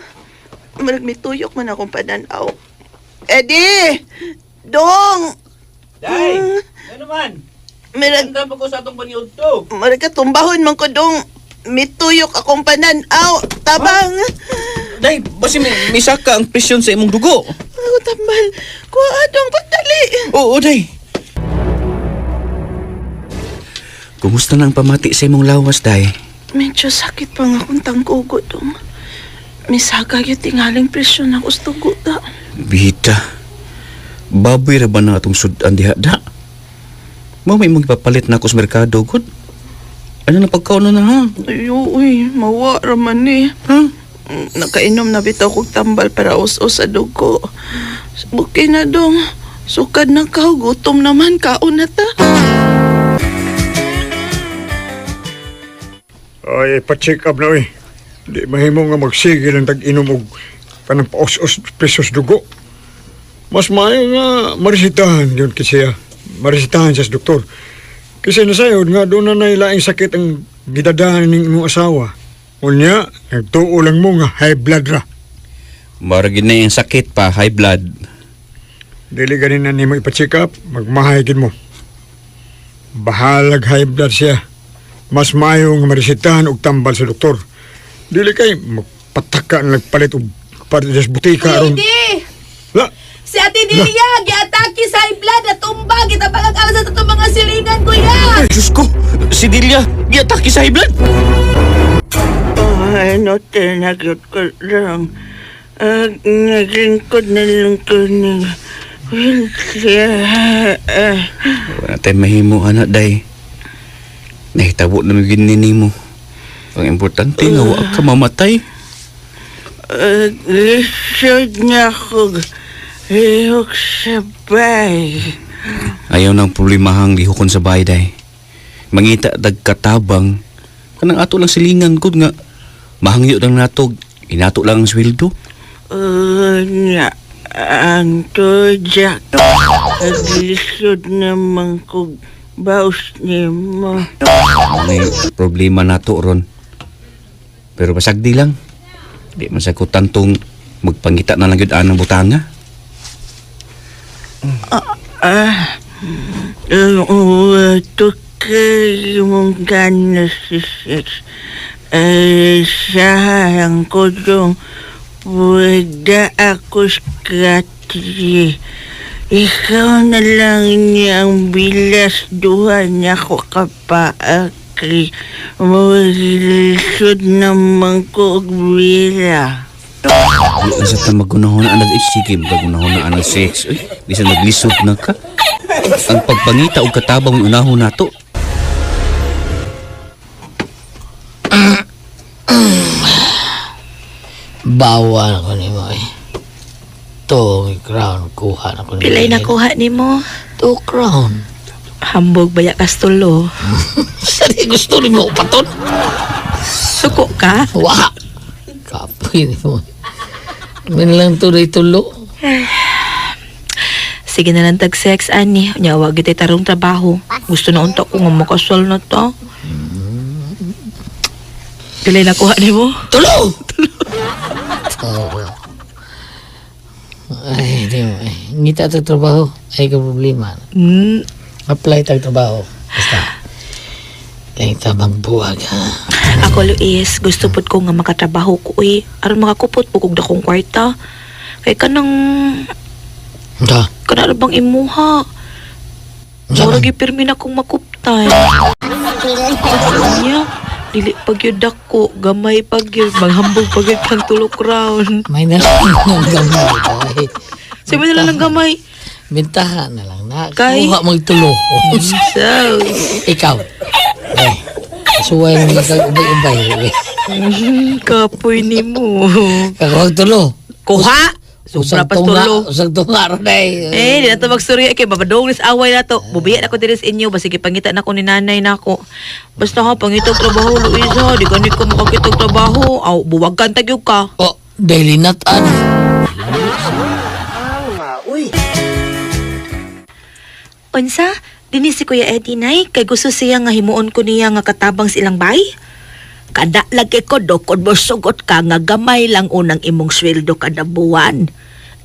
Marag may tuyok man akong pananaw. Eddie! Dong! Day, ano man? Marag, pa ko sa atong paniud to. marag katumbahon man ko dong. May tuyok akong pananaw. Tabang! Day, basi may misaka ang presyon sa imong dugo. Ako tambal. Kuha dong pagdali. Oo, day. Kumusta na ang pamati sa imong lawas, day? Medyo sakit pa nga akong tangkugo dong. Misaga yung tingaling presyon ako sa dugo da. Bita. Baboy ra ba na atong sudan diha da? Mao may imong ipapalit na ako sa merkado, god. Ano na pagkaon na ha? Ay, uy, mawa raman eh. Ha? Nakainom na bitaw kog tambal para us-us sa dugo. Okay na dong. Sukad na ka, gutom naman, kaon na ta. Ay, pa-check up na eh. Di mahimo nga magsige ng tag-inom og kanang paos-os pesos dugo. Mas maayo nga marisitahan yun kasi siya. Marisitahan siya sa doktor. Kasi nasayod nga doon na nailaing sakit ang gidadahan ning imong asawa. Unya, nagtuo lang mo nga high blood ra. Mara gid na yung sakit pa, high blood. Dili ganin na nimo ipa-check up, magmahay gid mo. Bahalag high blood siya. Mas maayo nga marisitahan og tambal sa doktor. Dili kay magpataka na nagpalit og palit sa butika aron. La, Si Ate Delia, giatake sa high blood at tumba, gitabang ang sa atong mga silingan, kuya! Ay, Diyos ko! Si Delia, giatake sa high blood! Ay, no, tinagot ko lang. Naglingkod na lang ko ng wheelchair. Wala tayo mahimo, anak, day. Nahitabo na may ginini mo. Ang importante nga, wa ka mamatay. Lisod na ako. Lihok sa bay. Ayaw nang problemahang lihokon sa bahay, day. Mangita dagkatabang. Kanang ato lang silingan ko nga. Mahangyo lang natog. Inato lang ang sweldo. Nga. Ang to, Jack. Naglisod naman kog baos nimo. May problema nato ron. Pero basagdi lang. Di man sa ko tantong magpangita na lang yun anang butanga. Ah, to kay mong gana si sex. Ay, sayang ko dong pwede ako skati. Ikaw na lang niya ang bilas duha niya ko kapaakri. Maglisod naman ko og bila. Di man sa ta magunahon na anag sige magunahon na anag sex. Uy, bisan naglisod na ka. Ang pagpangita og katabang unahon nato. Bawa na ko nimo eh. To, crown, kuha na ko nimo. Pilay nakuha nimo? To crown. Hambog baya kastulo. Sari gusto nimo paton? Suko ka? Wa. Kapoy nimo. Min lang to day tulo. Sige na lang tag sex ani. Nya wa gyud tarong trabaho. Gusto na unta ko nga makasal na ta. Pilay nakuha nimo? Tulo. Tulo. Ay, di mo. Ay, ngita tag trabaho. Ay, ka problema. Apply tag trabaho. Basta. Kaya tabang buwag, ha? Ako Luis, gusto pud ko nga makatrabaho ko uy. Aron makakupot po kog dakong kwarta. Kay kanang Da. kana bang imuha? Mura gipirmi na kong makuptan. Niya, dili pag yun dako, gamay pag yun, maghambog pag yun kang tulok round. May na lang ng gamay. Sabi na lang ng gamay. Bintahan na lang na. Kay- Kuha magtulo. So, Ikaw. Eh, suway naman kag ubay-ubay. Kapoy ni mo. Kakuha tulo. Kuha! Sobra Usag pas tunga, tulo. usag tunga ron ay. Eh, di na to magsurya kay babadong nis away na to. Bubiya na ko diri sa inyo basig ipangita na ko ni nanay nako. Basta ha pangitag trabaho Luisa, di gani ko makakitag trabaho. Aw, buwagan tagyog ka. Oh, daily not an. Unsa? Dinhi si Kuya Eddie nay kay gusto siya nga himuon ko niya nga katabang sa ilang bay. Kada lagi ko do kung mosugot ka nga gamay lang unang imong sweldo kada buwan.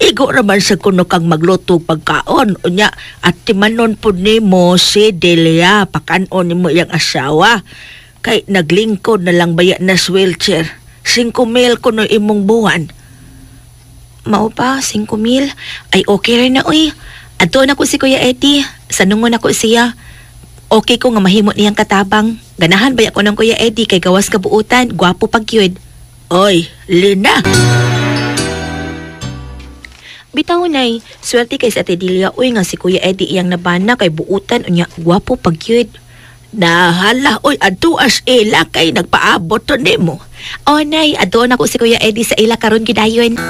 Igo raman sa kuno kang magluto og pagkaon. Unya, at timanon po nimo si Delia, pakanon nimo iyang asawa. Kay naglingkod na lang baya na sa wheelchair. 5,000 kuno imong buwan. Mao pa, 5,000. Ay okay rin na uy. Adto na ko si Kuya Eddie. Sanungon ako siya. Okay ko nga mahimo niyang katabang. Ganahan ba ako ng Kuya Eddie kay gawas kabuutan, gwapo pag yun. Oy, Lina. Bitaw nay, swerte kay sa Ate Delia uy nga si Kuya Eddie iyang nabana kay buutan unya gwapo pag yun. Nahala, oy, adto as ila kay nagpaabot to nimo. O nay, adto na ko si Kuya Eddie sa ila karon gidayon.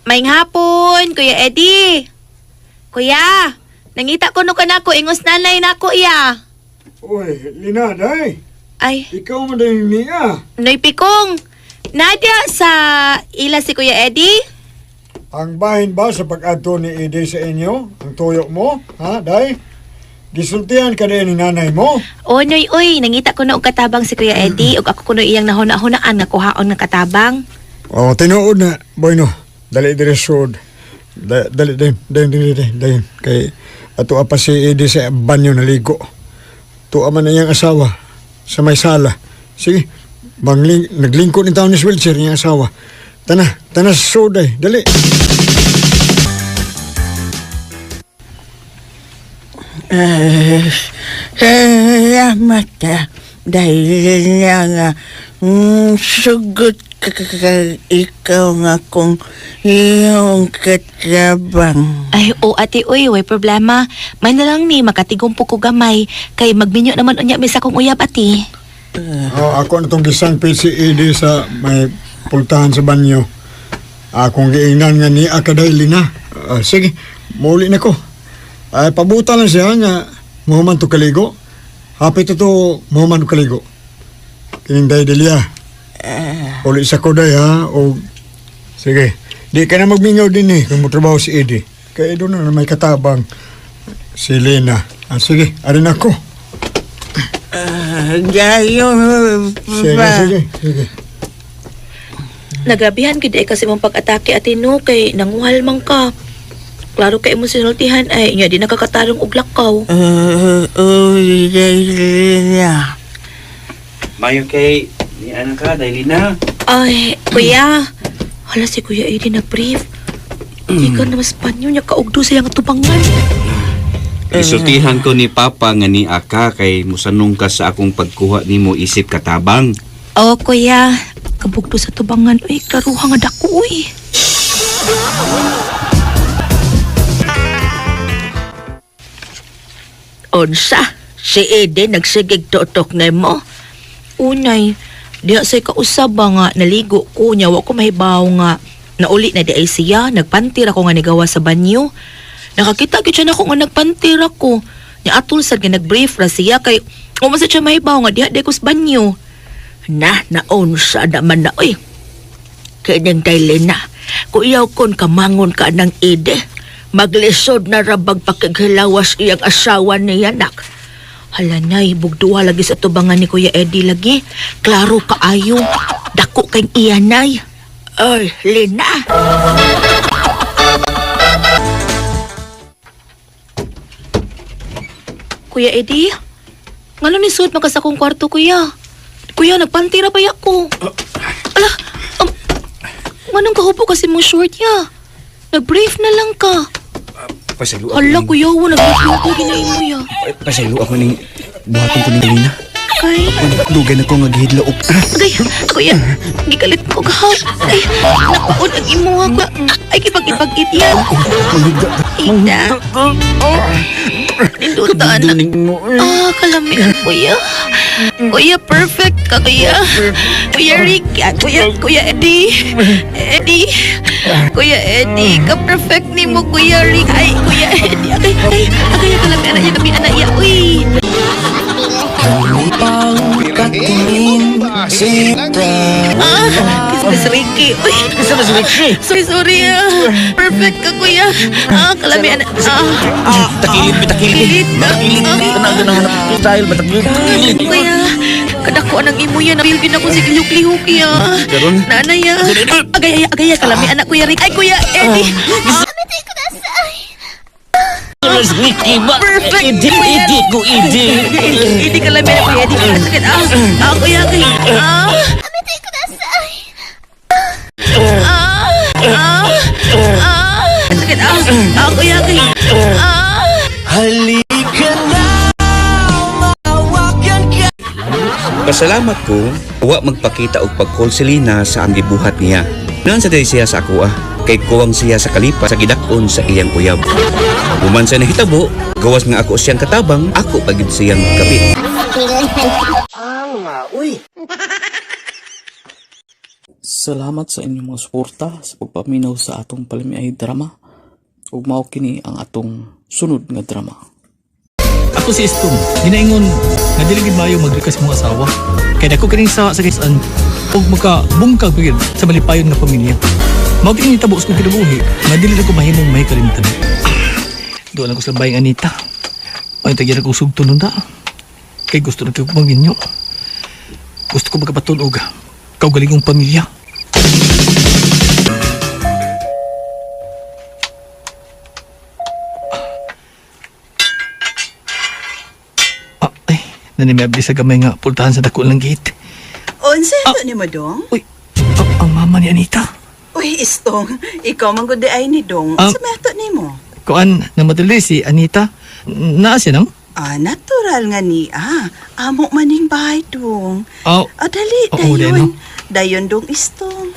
Maayong hapon, Kuya Eddie. Kuya, nangita ko no kanako ingos nanay nako iya. Uy, Lina, day. Ay. Ikaw man din niya. Noy Pikong, nadia sa ila si Kuya Eddie? Ang bahin ba sa pag-adto ni Eddie sa inyo? Ang tuyo mo? Ha, day? Gisultihan ka din ni nanay mo? O Noy, oy, nangita ko na og katabang si Kuya Eddie ug ako kuno iyang nahuna-hunaan nga kuhaon nga katabang. Oh, tinuod na, boy no. Dali diri sud. Dali dali dali dali dali dali. Kay ato pa si Eddie sa banyo naligo. Tuwa man na iyang asawa sa may sala. Sige, bangling, naglingkod ni taon ni wheelchair niyang asawa. Tana, tana sa sud ay. Dali. Salamat ah. Dahil nga nga sugot ka ikaw nga kung iyong katabang. Ay, o ate, uy, way problema. May na lang ni, makatigong po ko gamay. Kay magminyo naman unya misa kong uyab, ate. Oh, ako na tong gisang PCED sa may pultahan sa banyo. Akong giingnan nga ni akaday Lina. Ah, sige, muli na ko. Ay, pabuta lang siya nga muhuman to kaligo. Hapit to muhuman to kaligo. Kining day Delia. Uli sa ko day ha. O, sige, Di ka na magmingaw din eh kung motrabaho si Eddie. Kaya doon na may katabang si Lena. Ah, sige, arin ako. Dayon, Sige, pa. sige, sige. Nagrabihan gid ay kasi mong pag-atake ate no kay nanguhal man ka. Klaro kay imong sinultihan ay nya di nakakatarong og lakaw. Uy, Lena. Mayo kay ni ano ka, dahil na. Ay, kuya. Hala si Kuya Eddie nag-brief. Di ka na mas panyo niya kaugdo sa iyang tubangan. Isultihan ko ni Papa nga ni Aka kay musanong ka sa akong pagkuha nimo isip katabang. Oo, kuya. Kabugdo sa tubangan. Uy, klaruha nga dako, uy. Unsa? Si Ede nagsigig tutok nimo. Unay, diha say kausab ba nga naligo ko niya wa ko mahibaw nga nauli na di ay siya nagpantir ako nga nigawa sa banyo. Nakakita gyud siya nako nga nagpantir ako. Nya atol sad nga nagbrief ra siya kay wa man sad siya mahibaw nga diha di ko sa banyo. Na, naunsa naman na, uy. Kining kay Lena, kuyaw kon kamangon ka ng Ede. Maglisod na rabag pakighilawas iyang asawa niya, nak. Hala nay, bugduha lagi sa tubangan ni Kuya Eddie lagi. Klaro kaayo. Dako kay iya nay. Ay, Lena. Kuya Eddie, ngano ni suot man ka sa akong kwarto, kuya? Kuya, nagpantira pa ko. Ala, nganong kahupo kasi mong short ya? Nag-brief na lang ka. Pasaylo Hala, kuya, wa nag-brief ko ginaimo ya. Pasaylo ako ning buhaton ko ning Lina. Kay, Dugay na ko nga gihidlaok. agay, kuya, gikalit ko ka. Ay, nakuod ang imuha ko. Ay, kipag-ipag-it yan. Ida. Ninduta na. Ah, kalamian, kuya. Kuya, perfect ka, kuya. Kuya Rick, ah, kuya, Kuya Eddie. Eddie. Kuya Eddie, ka-perfect ni mo, Kuya Rick. Ay, Kuya Eddie. Agay, ay, agay, kalamian na, kalamian na, iya. Uy. Ah, kiss Ricky. Uy. Kiss Ricky. Sorry, sorry. Ah. Perfect ka, kuya. Ah, kalamian. Ah, Takilid, takilid. Kilit. Takilid. Kanang ganang style ba takilid. Takilid. Kuya, kadako ang imo yan. Nabilgin ako si lihok-lihok ya. Karon? Nanay ya. Agay, agay, kalami anak Kuya Rick. Ay, Kuya Eddie. Ricky ba? Perfect. Eddie, Kuya. Eddie ko Eddie. Eddie, kalami anak Kuya Eddie. Ah, sakit. Ah, ah, Kuya, agay. Ah. Ah, ah, ah. Sakit. Ah, ah, Kuya, agay. Ah. Halika na, mawakan ka. Pasalamat ko, wa magpakita og pag-call si Lina sa ang gibuhat niya. Naan sa day siya sa ako ah, kay kuwang siya sa kalipa sa gidakon sa iyang uyab. Human sa nahitabo, gawas nga ako siyang katabang, ako pagid siyang kapit. Salamat sa inyong mga suporta sa pagpaminaw sa atong palamiay drama. Ug mao kini ang atong sunod nga drama. Ako si Estum, ginaingon nga dili gid maayo magrikas mong asawa. Kay dako kining sa kisan ug makabungkag pa gid sa malipayon nga pamilya. Mao kini nitabo sa kong kinabuhi nga dili na ko mahimong may kalimtan. Doon lang ko sa bayang Anita. Ay tagyan ako sugto nun da. Kay gusto na kayo kumanginyo. Gusto ko magkapatun og kaugalingong pamilya. Ah, ay, nanimiabli sa gamay nga pultahan sa dako lang gate. Unsa ito ni mo dong? Uy, ang mama ni Anita. Uy, istong. Ikaw man gud ay ni dong. Ah. Unsa may ato nimo? Kuan, namadali si Anita. Naa siya nang? Ah, natural nga ni ah. Amo maning bahay dong. Oh, Ah, dali, Oo, dayon. dali, no? Dayon dong istong.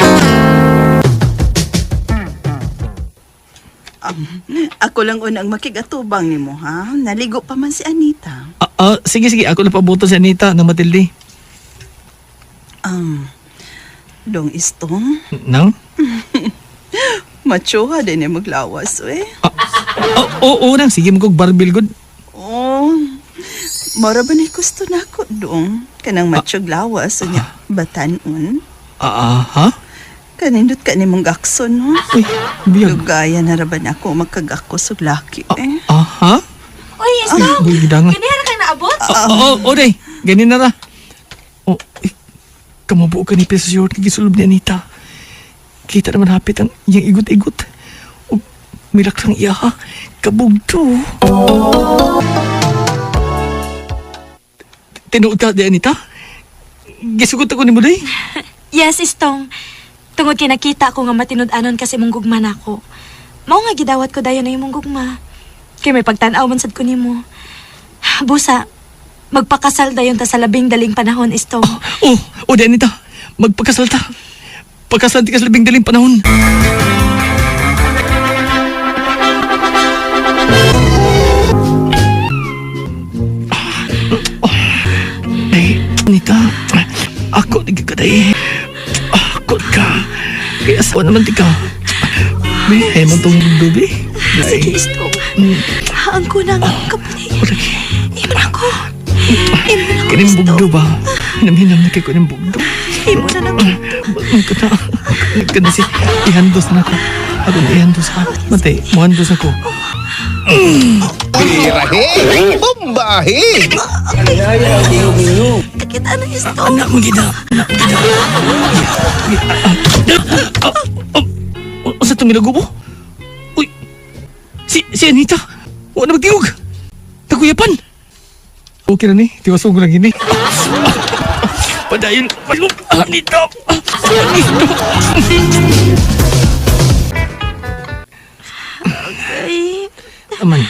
Ako lang unang makigatubang nimo ha. Naligo pa man si Anita. Sige, sige. Ako na pabuto si Anita na matildi. Dong istong. Nang? Machoha din eh maglawas eh. Oo, oh, oh, nang. Sige mo kog barbil good. Oh, mora ba ni gusto na ako dong? Kanang matsyog lawas, unya, batanon. Ha? Kanindot ka ni mong gakson, no? Uy, biyag. Lugaya na ra ba na ako magkagako sa laki, eh? Aha? Uy, Estong! Uy, gidangan. Ganihara kang naabot? Oo, oh, day. Ganyan na ra. Oh, eh, kamabuo ka ni Peso Short gisulub ni Anita. Kita naman hapit ang iyang igot-igot. O, milak lang iya ha. Kabugto. Tinuod ka di Anita? Gisugot ako ni mo day. Yes, Istong. Tungod kay nakita ko nga matinud-anon kasi mong gugma nako. Mao nga gidawat ko dayon na imong gugma. Kay may pagtan-aw man sad ko nimo. Busa, magpakasal dayon ta sa labing daling panahon, Istong. Oh, oh, di Anita. Magpakasal ta. Pagkasal ti ka sa labing daling panahon. Ay, Anita. Ako, di ka day. Ako ka. Kaya asawa naman ti ka. Be, ay mo tong dubi. Sige, Istong. Ang kunang kapunay. Imo na ko. Imo na ko, Kining Istong. bugdo ba? Hinam-hinam na kay ko ng bugdo. Imo na nang Ka na. Ka na si ihandos na ako. Ako na ihandos ka. Matay, muhandos ako. Birahe! Bombahe! Kakita na, Istong. Anak mo gina. Anak mo gina. Unsa itong gilagubo? Uy! Si Anita! Wala na magtingog! Taguyapan! Okay na ni. Tiwasog ko lang gini. Padayon! Padayon! Anita! Anita! Ay, Aman.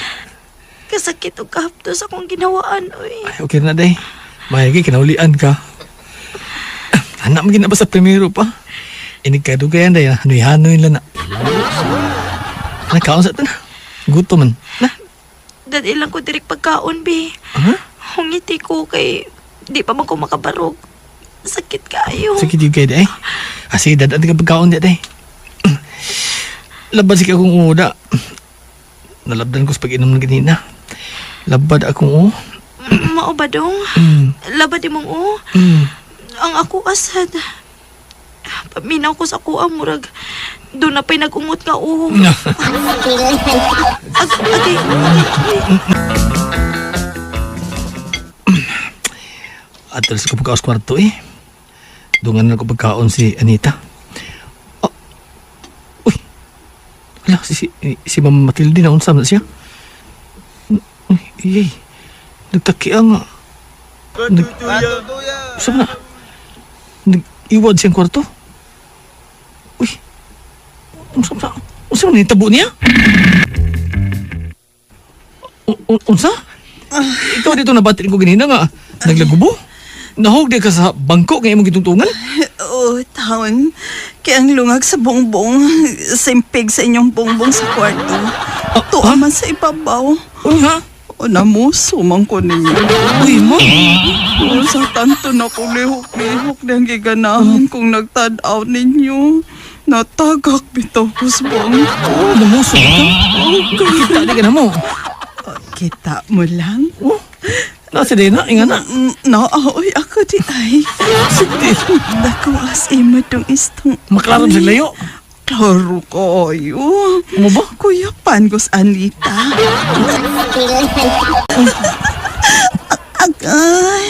kasakit og kahaptos akong ginawaan, oy. Ay, okay na day. Mayagi, kinaulian ka. Anak mo gina ba sa primero pa? Inig kadugayan day, hanoy-hanoy lang na. Nakaon sa ito na. Gutom man. Na. Dad ilang ko direk pagkaon, bi. Ha? Hungiti ko kay di pa man ko makabarog. Sakit kaayo. Sakit yung kay day. Ah, sige, dadaan ka pagkaon di day. Labad sige akong uda. Nalabdan ko sa pag-inom ng ganina. Labad akong u. Mao ba dong? Mm. Labad imong o. Mm. Ang ako asad. Paminaw ko sa kuha murag. Doon na pa'y nag-ungot nga o. Ag agay, agay. Atol sa pagkaos kwarto eh. Dungan na ko pagkaon si Anita. Oh. Uy. Hala, si Ma'am Matilde na unsa man siya. Uy, iyay. Nagtakia nga. Nag, Unsa man na? Nag-iwad siyang kwarto. Uy. Unsa man na? Unsa man nitabo niya? Unsa? Ikaw dito nabatin ko ganina nga. Naglagubo? Nahog di ka sa bangko nga imong gitungtungan? Oh, taon. Kaya ang lungag sa bongbong, simpig sa inyong bongbong sa kwarto. Tuwa man sa ibabaw. Uy, ha? O namuso man ko ninyo. Uy, mo? O, sa tanto na ko lihok-lihok niyang giganahan kung nagtanaw ninyo. Natagak bitaw ko sa bangko. Namuso ka? Kita di ka na mo. Kita mo lang. Oh, nasa din na, inga na. No, oy, ako di ay. Sige. Dako as imo tong istong. Maklaro sa layo. Klaro kayo. Mo ba? Kuya Pangos Anita. Agay.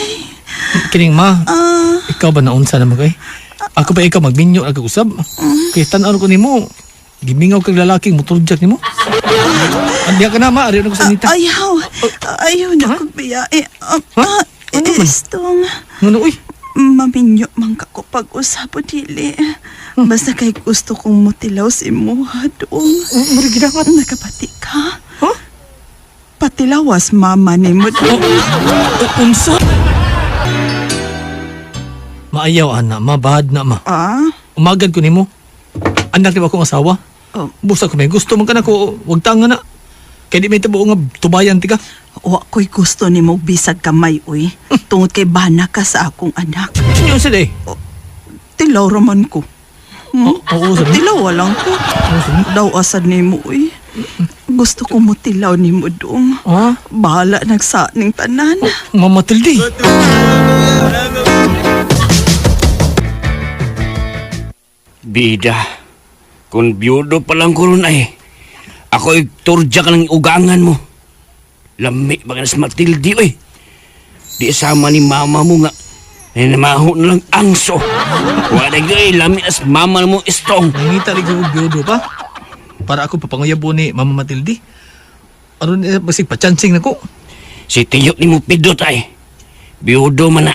Kining ma, Ah, ikaw ba naunsa naman kay? Ako pa ikaw magminyo nagkausab. Kay tan-aw ko nimo. Gimingaw kag lalaking motorjak nimo. Andiya ka na ma, ari na ko sa Anita. ayaw. Ayaw na ko biya. Eh, Ha? Ano man? Istong. Ngano uy? Maminyo man ka ko pag-usap o dili. Basta kay gusto kong mutilaw si imuha doong. Mura gidangat. Nakapati ka? Ha? Patilawas mama ni mo doong. Unsa? Maayaw ana, mabahad na ma. Ah? Umagad ko nimo. Anak ni ba akong asawa? Oh. Busa ko may gusto man ka na ko, wag tanga na. Kay di may tabo nga tubayan ti ka. Wa ko'y gusto ni mo bisag kamay, uy. Tungod kay bana ka sa akong anak. Ano sa day? Tilaw raman ko. Hmm? Oo, sabi. Tilaw walang ko. Daw asad ni mo, uy. Gusto ko mo tilaw ni mo dong. Ha? Bahala nagsa ning tanan. Mama Matilde. Bida. Kung biyudo pa lang ko ron ay, ako turja ka ng ugangan mo. Lami ba ka na sa Matilde, oy. Di sama ni mama mo nga. Nanamaho na lang angso. Wala gyud, lami as mama mo istong. Nangita rin ko biyudo pa. Para ako papanguyabo ni Mama Matilde. Aron basig pachancing na ko. Si Tiyo ni mo pidot ay. Biyudo man na.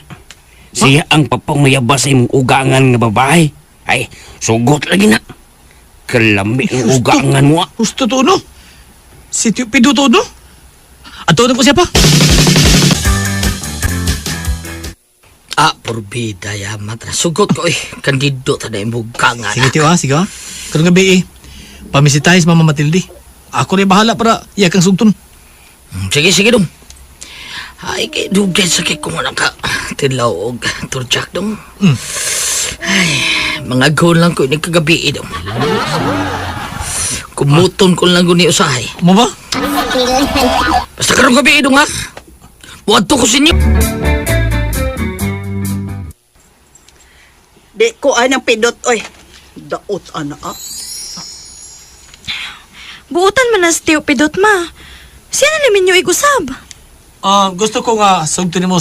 Siya ang papanguyaba sa imong ugangan nga babae. Ay, sugot lagi na. Kalami ng ugangan mo. ah. Husto to no. Si Tiyo Pido to no. Ato na ko siya pa. Ah, porbida ya matra. Sugot ko eh. Kandido ta na imong gangan. Sige Tiyo ha, sige ha. Karong gabi eh. Pamisitahin si Mama Matilde. Ako rin bahala para iya kang sugton. Sige, sige dong. Ay, kay dugay sakit ko nga naka tilaw og turjak dong. Ay, mga goal lang ko ini kagabi eh, dong. Kumuton ko lang guni usahay. Mo ba? Basta karong gabi eh, dong ha. Buadto ko sa inyo. Di ko anang pidot, oy. Daot ana ah. Buutan man na si Tio Pidot, ma. Siya na namin niyo igusab. Ah, gusto ko nga sugton nimo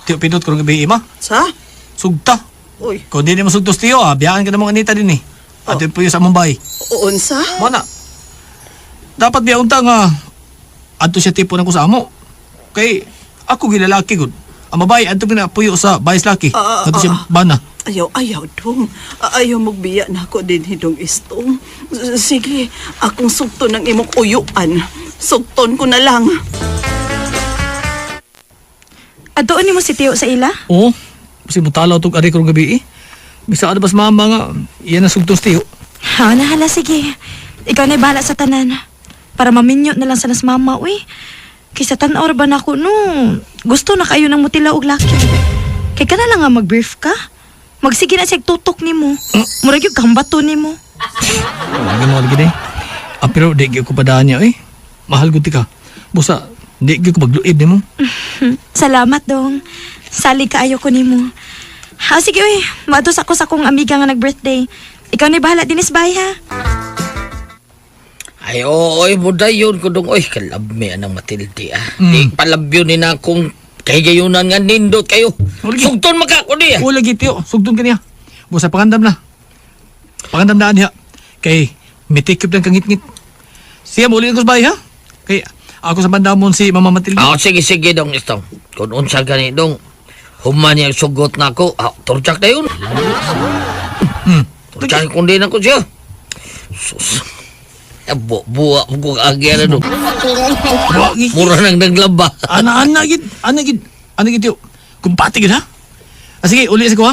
Tiyo Pidot karong gabi eh, ma. Sa? Sugta. Uy. Kung di nimo sugtos Tiyo, ah, biyaan ka na mong Anita din eh. Ato po yung sa Mumbai. Unsa? Mo na. Dapat biya unta nga adto siya tipo ng kusamo. Kay ako gilalaki gud. Ang babae adto ginapuyo sa bayis laki. Adto siya bana. Ayaw, ayaw, dong. Ayaw magbiya na ako din hidong istong. Sige, akong sugton ng imong uyuan. Sugton ko na lang. Adoon nimo si Tio sa ila? Oo. Kasi mutalaw tog ari karong gabi eh. Bisa ano bas mama nga iyan ang sugtos Tiyo. Ha, nahala, sige. Ikaw na bahala sa tanan. Para maminyo na lang sa nas mama, uy. Kaysa tan-aw ra ba na ako, no? Gusto na kayo ng mutila og laki. Kay ka na lang nga mag-brief ka. Magsige na siya tutok nimo. Murag yung kambato nimo. Lagi mo lagi day. Ah, pero di gyud ko padaan niya eh. Mahal gud ti ka. Busa di gyud ko magluib nimo. Salamat, dong. Salig kaayo ko nimo. Ha, sige, uy. Maadtos ako sa akong amiga nga nag-birthday. Ikaw na bahala dinis bay, ha? Ay, oo, oy, buday yun ko dong. Oy, kalabmi anang Matilde ah. Di palabyo ni na akong kahigayunan nga nindot kayo. Sugton maka ko niya. O lagi Tiyo, sugton ka niya. Busa pangandam na. Pangandam na niya. Kay mitikip ng kangit-ngit. Siya muli ko sa bahay ha. Kay ako sa bandamon si Mama Matilde. Ah, sige, sige dong istong. Kung unsa gani dong, human niya sugot na ako. Ah, turjak na yun. Turjak kung di na ko siya. Sus. Eh, buwa ko agi na dong. Mura nang naglaba. Ana ana gid, ana gid, ana gid Tiyo. Kumpati gid ha. Ah, sige, uli sa ko ha.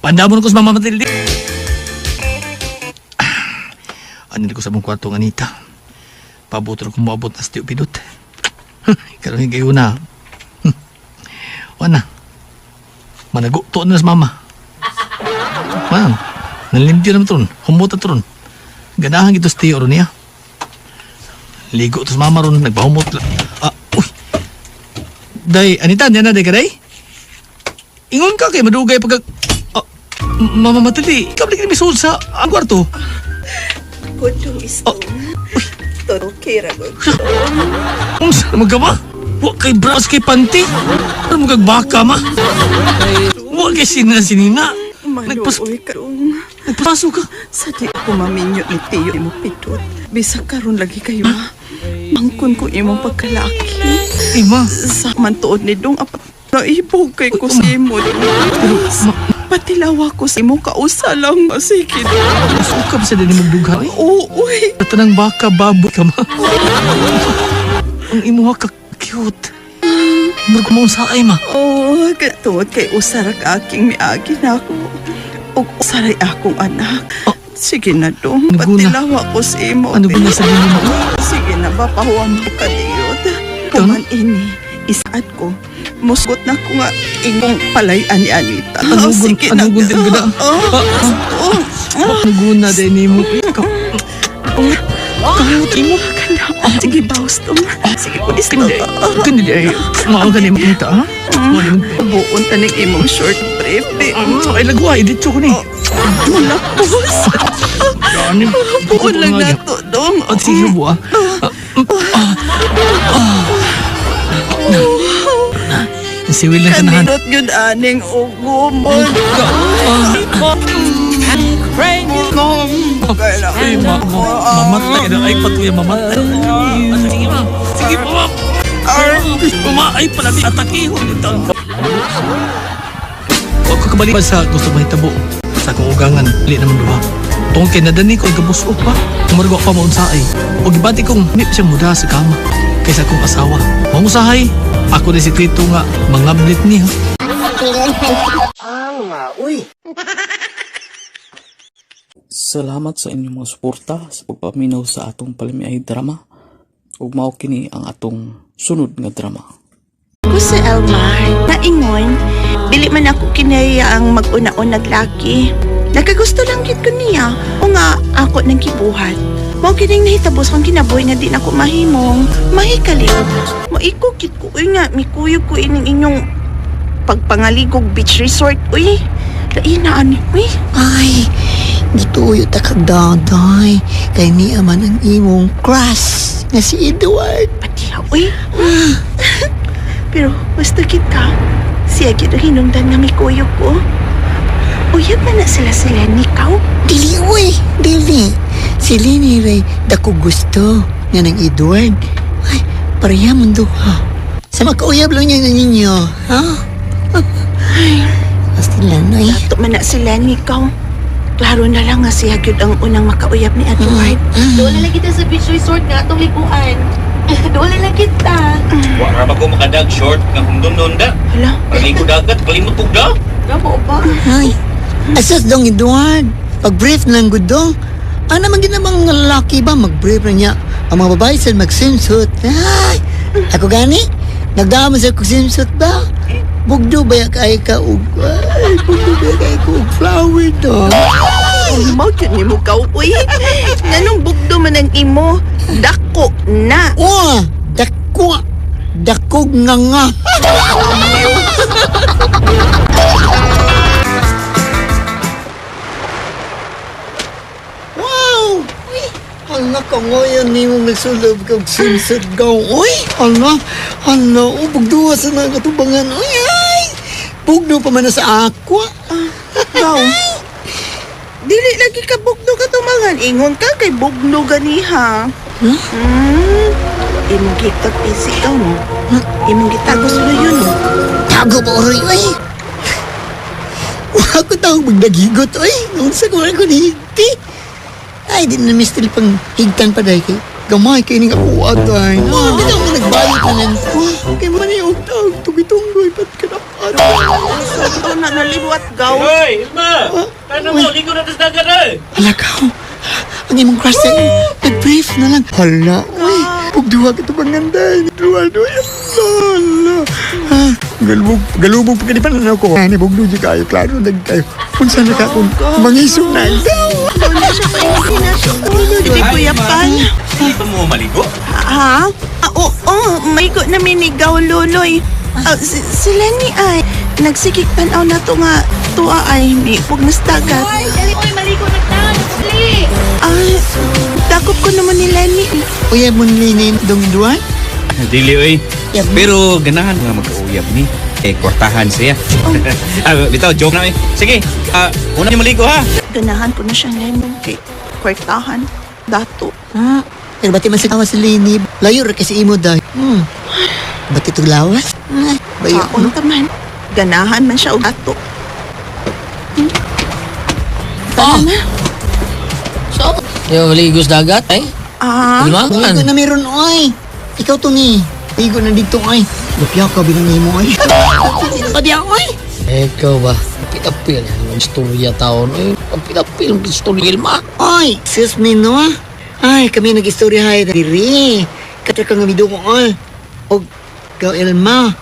Pandamon ko sa Mama Matilde. Ano ko sa mong kwarto ng Anita. Pabuto na kung maabot na sa Tiyo Pidot. Karon kayo na. Wala. Managuto na sa mama. Man, nalimpyo naman turon. Humot na turon. Ganahan gito sa tiyo ron niya. Ligo to sa mama ron. Nagpahumot. Ah, uy. Day, Anita, niya na day ka day? Ingon ka kay madugay pagka... Ah, Mama Matilde, ikaw lagi misud sa ang kwarto. Kudong istong. Okay ra gud. Unsa naman ka ba? Wa kay bras kay panty. Ano mo kag baka ma? Wa kay sina sinina. Maluoy karong. Nagpaso ka. Sa di ako maminyo ni Tiyo imo pidot. Bisag karon lagi kayo ma. Mangkon ko imong pagkalaki. Ima. Sa man tuod ni dong apat naibog kay ko sa imo. Patilawa ko sa imo kausa lang. Sige. Suka ba sa din mong dugha eh? Oo, uy. Tanang baka baboy ka ma. Ang imuha ka cute. Murag mo sa ay ma. Oo, tungod kay usara ka aking miagi na ako. Ug usaray akong anak. Sige na dong, Ano guna? patilawa ko sa imo. Ano guna sa mo? Sige na ba, pahuwan mo ka diyot. Kuman ini, isaad ko. Musgot na ko nga ingong palayan ni Anita. Ano gun- Sige ano na. gun din gada? Oh, oh, Ano guna din nimo? Ka. Kamot imo. Sige, bawas to. Sige, pulis to. Kundi di ay, mao gani mo kita, ha? Buon taning imong short brief. Di. Ay, lagway, dito ko ni. Mulakos. Gani. Buon lang nato, dong. At sige, buwa. Siwil lang kanahan. Kanindot yun aning ugumon. Ay, mamatay na. Ay, patuya, mamatay. Sige, ma. Sige, ma. Ma, ay, palami. Atakihon ito. Huwag ko kabalik sa gusto mahitabo. Sa akong ugangan, dili naman duha. Tungkol kay nadani ko ay gabusok pa. Umargo pa maunsaay. O gibati kong nip siyang muda sa kama. Kaysa akong asawa. Mangusahay, ako na si Tito nga mangablit niya. Salamat sa inyong mga suporta sa pagpaminaw sa atong palamiay drama. Ug mao kini ang atong sunod nga drama. Ko si Elmar, naingon, dili man ako kinaya ang mag-una-unag laki. Nagkagusto lang gid ko niya, o nga ako nang kibuhat. Mao kining nahitabos kong kinabuhi nga di na ko mahimong, mahikali. Maiko kit ko, uy nga, mikuyog ko ining inyong pagpangaligog beach resort, uy. Lain na ani, uy. Ay, gituyo ta kag daday. Kay niya man ang imong crush nga si Edward. Patiha, uy. Pero basta kita, siya gyud ang hinungdan nga mikuyog ko. Uyab man na sila sila ni Kaw. Dili, uy, dili. Si Lini Ray, dako gusto nga ng Edward. Ay, pareha man duha. Sa makauyab lang niya ninyo, ha? Ay, Basta lang, ay. Dato man na sila ni Kaw. Klaro na lang nga siya gyud ang unang makauyab ni Edward. Doon na lang kita sa beach resort nga atong liguan. Doon na lang kita. Wa ra ba ko makadag short nga kung da. Hala. Paligo dagat, kalimot kog da. Gamo ba? Ay, asas dong Edward. Pag-brief lang gud dong. Ano naman ginamang lalaki ba? Mag-brief na niya. Ang mga babae sa mag-swimsuit. Ay, ako gani? Nagdama sa kog swimsuit ba? Bugdo ba ya kay ka og ay, bugdo ba kay ka og flower dong? Uy, mao gyud nimo Kaw, uy. Nganong bugdo man ang imo? Dako na. Oh, dako. Dakog nga nga. Wow! Uy, Hala ka ngayon ni mong nagsulab kag swimsuit gaw. Uy, hala, hala, oh, bugduwa sa mga katubangan. Uy, ay! Bugdo pa man na sa aqua. Gaw. Dili lagi ka bugno ka tumangan. Ingon ka kay bugno ganiha. Huh? Imong gitag busy ka no. Imong gitagos mo yun no. Tago ba, oray, uy? Wala ko taong magdagigot, uy. Noon sa kuwan ko nihigti. Ay, di na mister pang higtan pa dahil kay gamay kay ning ako atay. Oh, di na ako nagbayot na lang. Oh, kay man yung tag tugitunggoy pat ka na. Ito na naliwat gaw. Hoy, Ilma! Tanong mo, ligo na tas dagat ay. Hala ka. Ang imong crush sa nag-brief na lang. Hala, uy. Pugduha ka ito bang ganda. Duha, duha. Hala, hala. Galubog, galubog pa kanipan na ako. Ani bugdo di kayo, klaro nag kayo. Unsa na ka kung mangisog na ikaw. Wala siya pa yung sinasyo. Hindi kuya pan. Hindi pa mo maligo? Ha? Ah, oo, maigo na minigaw loloy. Ah, si Lenny ay nagsigig tanaw na to nga tuwa ay may huwag nas dagat. Oy, dali oy maligo na ta. Dali. Ay, dakop ko naman ni Lenny. Uy, mo ni Dong Edward? Dili oy. Pero ganahan nga magkauyab ni. Eh, kwartahan siya. Ah, bitaw, joke na eh. Sige, una niyo maligo ha. Ganahan ko na siya Lenny kay kwartahan. Dato. Ha? Pero bati man sa tawa si Lini. Layo ra kasi imo dahil. Bati itong lawas? Bayo. Kaon ta man. Ganahan man siya og dato. Tara na. So, yung maligo sa dagat, ay? Ah, Ilma? Maligo na meron, oy. Ikaw to ni. Ligo na dito, oy. Lupya ka bilang nimo, oy. Padiya, oy. Ikaw ba? Apil-apil yan. Yung istorya taon. Eh, apil-apil ang istorya, Ilma. Oy, excuse me, no? Ay, kami nag-istorya hay diri. Katra ka nga mido ko, oy. Og, ikaw, Elma.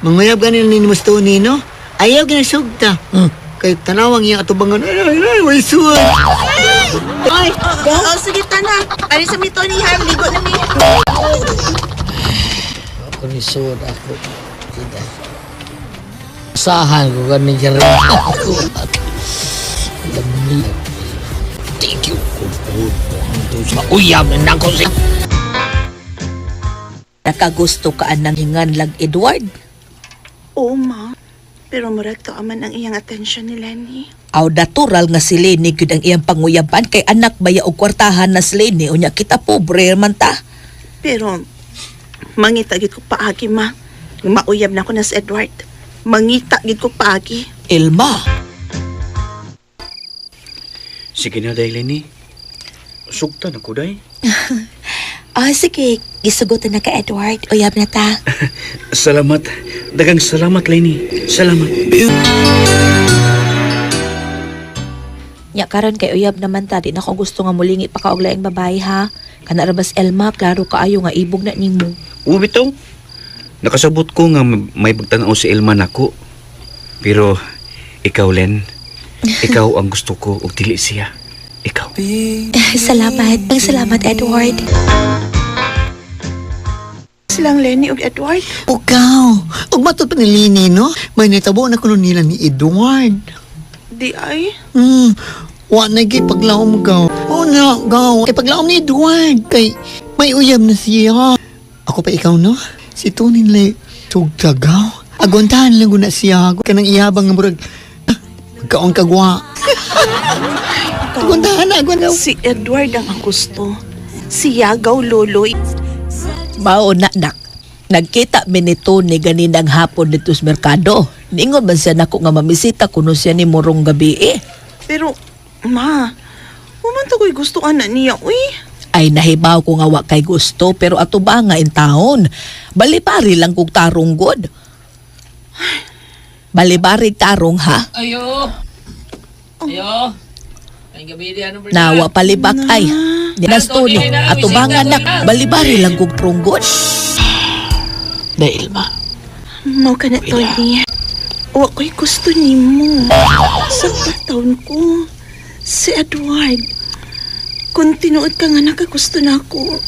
Manguyab ganin ni mo Stony, no? Ayaw ginasugta. Kay tanawang iya atubangan. Ay, ay, ay, way suod. Ay, oh, sige tana. Ari sa mi Tony ha, ligo na mi. Ako ni suod ako. Kita. Sahan ko ganing siya rin. Ako. Lami. Thank you. Uyab na ko si Nakagusto ka anang hingan lag Edward. Oo, ma. Pero murag to aman ang iyang atensyon ni Lenny. Aw natural nga si Lenny gyud ang iyang panguyaban kay anak baya og kwartahan na si Lenny unya kita pobre man ta. Pero mangita gid ko paagi, ma. Mauyab na ko na si Edward. Mangita gid ko paagi. Elma. Sige na, day, Lenny. Sugtan ako, day. Ah, sige. Gisugotan na ka, Edward. Uyab na ta. Salamat. Dagang salamat, Lenny. Salamat. Nya karon kay uyab naman ta, di na ko gusto nga mulingi pa ka og laing babae ha. Kana ra bas Elma, klaro kaayo nga ibog na nimo. Ubi to. Nakasabot ko nga may pagtanaw si Elma nako. Pero ikaw, Len, ikaw ang gusto ko ug dili siya. Ikaw. Salamat. Ang salamat, Edward. Silang Lenny ug Edward. Ukaw, ug matod pa ni Lini, no? May nitabo na kuno nila ni Edward. Di ay. Wa na gyud paglaom gaw. O na, gaw. Kay paglaom ni Edward kay may uyab na siya. Ako pa ikaw, no? Si Tony le tugtagaw. Agwantahan lang guna siya. Kanang ihabang nga murag kaon kagwa. Agwantahan na, agwantahan. Si Edward ang ang gusto. Si Yagaw Lolo. Mao na nak. Nagkita mi ni Tony ganinang hapon dito sa merkado. Ningon man siya nako nga mamisita kuno siya ni Morong gabi eh. Pero, ma, human to ko'y gusto ana niya, uy. Ay nahibaw ko nga wa kay gusto pero ato ba nga in taon. Balibari lang kog tarong god. Balibari tarong ha. Ayo. Ayo. Ay gabi di ano Nawa palibak ay. Nas Tony, ato ba nga nak balibari lang kog trunggod. Dahil ma. Mao ka na, Tony. Wa ko'y gusto nimo. Sa taon ko, si Edward. Kung tinuod ka nga nakagusto na ako,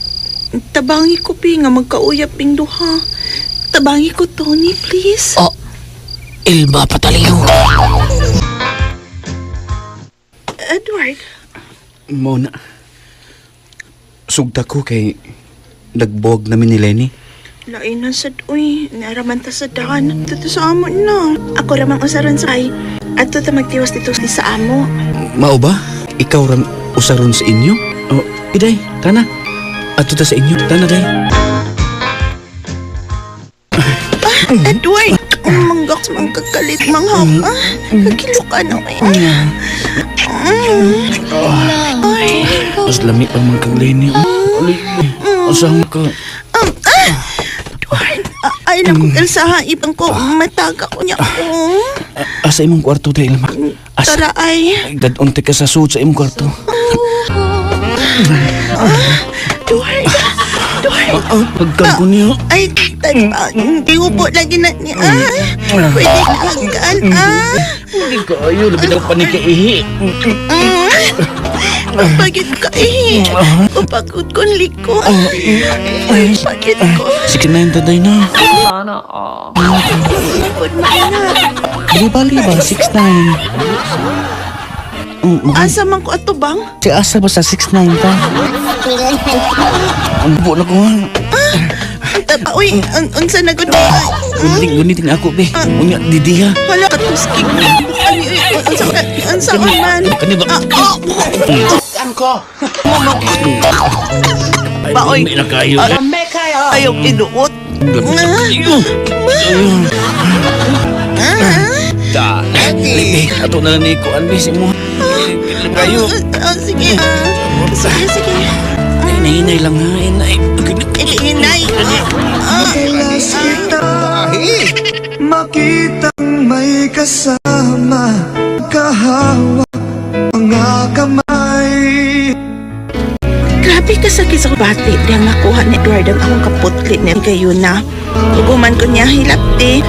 tabangi ko, pi, nga magkauyap ping duha. Tabangi ko, Tony, please. Oh, Elma pataliw. Edward, Mo na. Sugta ko kay nagbuwag namin ni Lenny. Lain na sad, uy. Naraman ta sa daan. Dito sa amo na. Ako ramang usaron sa ay. Ato ta magtiwas dito sa amo. Mao ba? Ikaw ram usaron sa inyo? Oh, iday, tana. Ato ta sa inyo, tana day. Edward! Manggak mangkakalit manghap. Ah, kakilo ka na eh. Ay. Mas lami pa man kang Lenny. Alay, asahan ka. Edward, ay naku, Elsa, ha. Ibang ko, mataga ko niya ko. Asa imong kwarto day, Elma? Asa? Tara ay. Dadunti ka sa sud sa imong kwarto. Edward! Edward! Pagkan ko niyo. Ay, tihubo lagi na niya. Ah, pwede na hagkan, ah. Hindi ko ayo, labi na pa ni kaihi. Pagit ka eh. Upagod ko liko. Pagit ko. Sige na yung taday na. Sana all. Pagod mo na. Di bali ba? 6'9". Asa man ko ato bang? Si asa ba sa 6'9 ta? Ang buo na ko ha. Taba, uy, unsa na gud? Guniting, guniting ako be. Unya, didi ha. Hala ka tuskig. Unsa unsa man? Kani ba? Angko. Baoy. Ay, na kayo. Ayaw inuot. Ta. Libi, ato na lang ni Kuan be si mo. Kayo. Sige. Sige, sige. Inay, lang ha, inay. Inay. Makitang may kasama, kahawak mga kamay. Grabe ka sakit sa bati diyang nakuha ni Edward ang akong kaputli ni Gayuna. Uguman ko niya hilapti.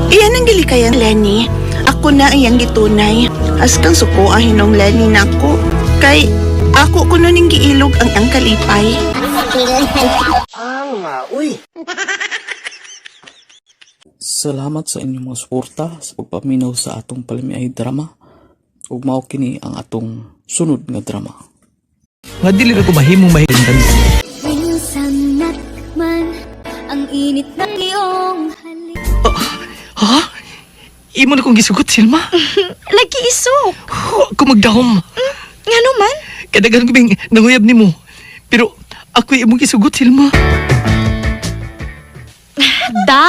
Iyan ang gilikayan, Lenny. Ako na iyang gitunay. Askang suko ang hinong Lenny nako. Kay ako kuno ning giilog ang kalipay. Salamat sa inyong mga suporta sa pagpaminaw sa atong palamiay drama. Ug mao kini ang atong sunod nga drama. Nga dili ra ko mahimong mahilintan. Minsan man ang init ng iyong halik. Ha? Imo na kong gisugot, Silma. Lagi isok. Wa ko magdahom. Ngano man? Kadaghan ko bing nanguyab nimo. Pero ako'y imong gisugot, Silma. Da,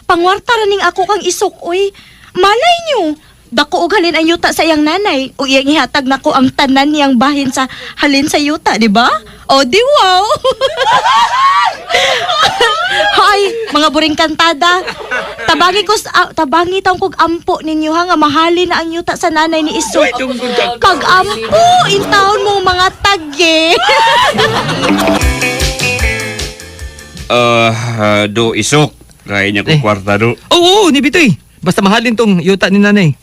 pangwarta ra ning ako kang isok oy. Malay nyo. Dako og halin ang yuta sa iyang nanay o iyang ihatag nako ang tanan niyang bahin sa halin sa yuta, di ba? O di wow. Hoy, mga buring kantada. Tabangi ko tabangi taong kog ampo ninyo ha nga mahalin na ang yuta sa nanay ni Isok. Kag ampo intawon mo mga tagge. Do isok. Kaya niya ko kwarta do. Oo, ni Bitoy. Basta mahalin tong yuta ni nanay.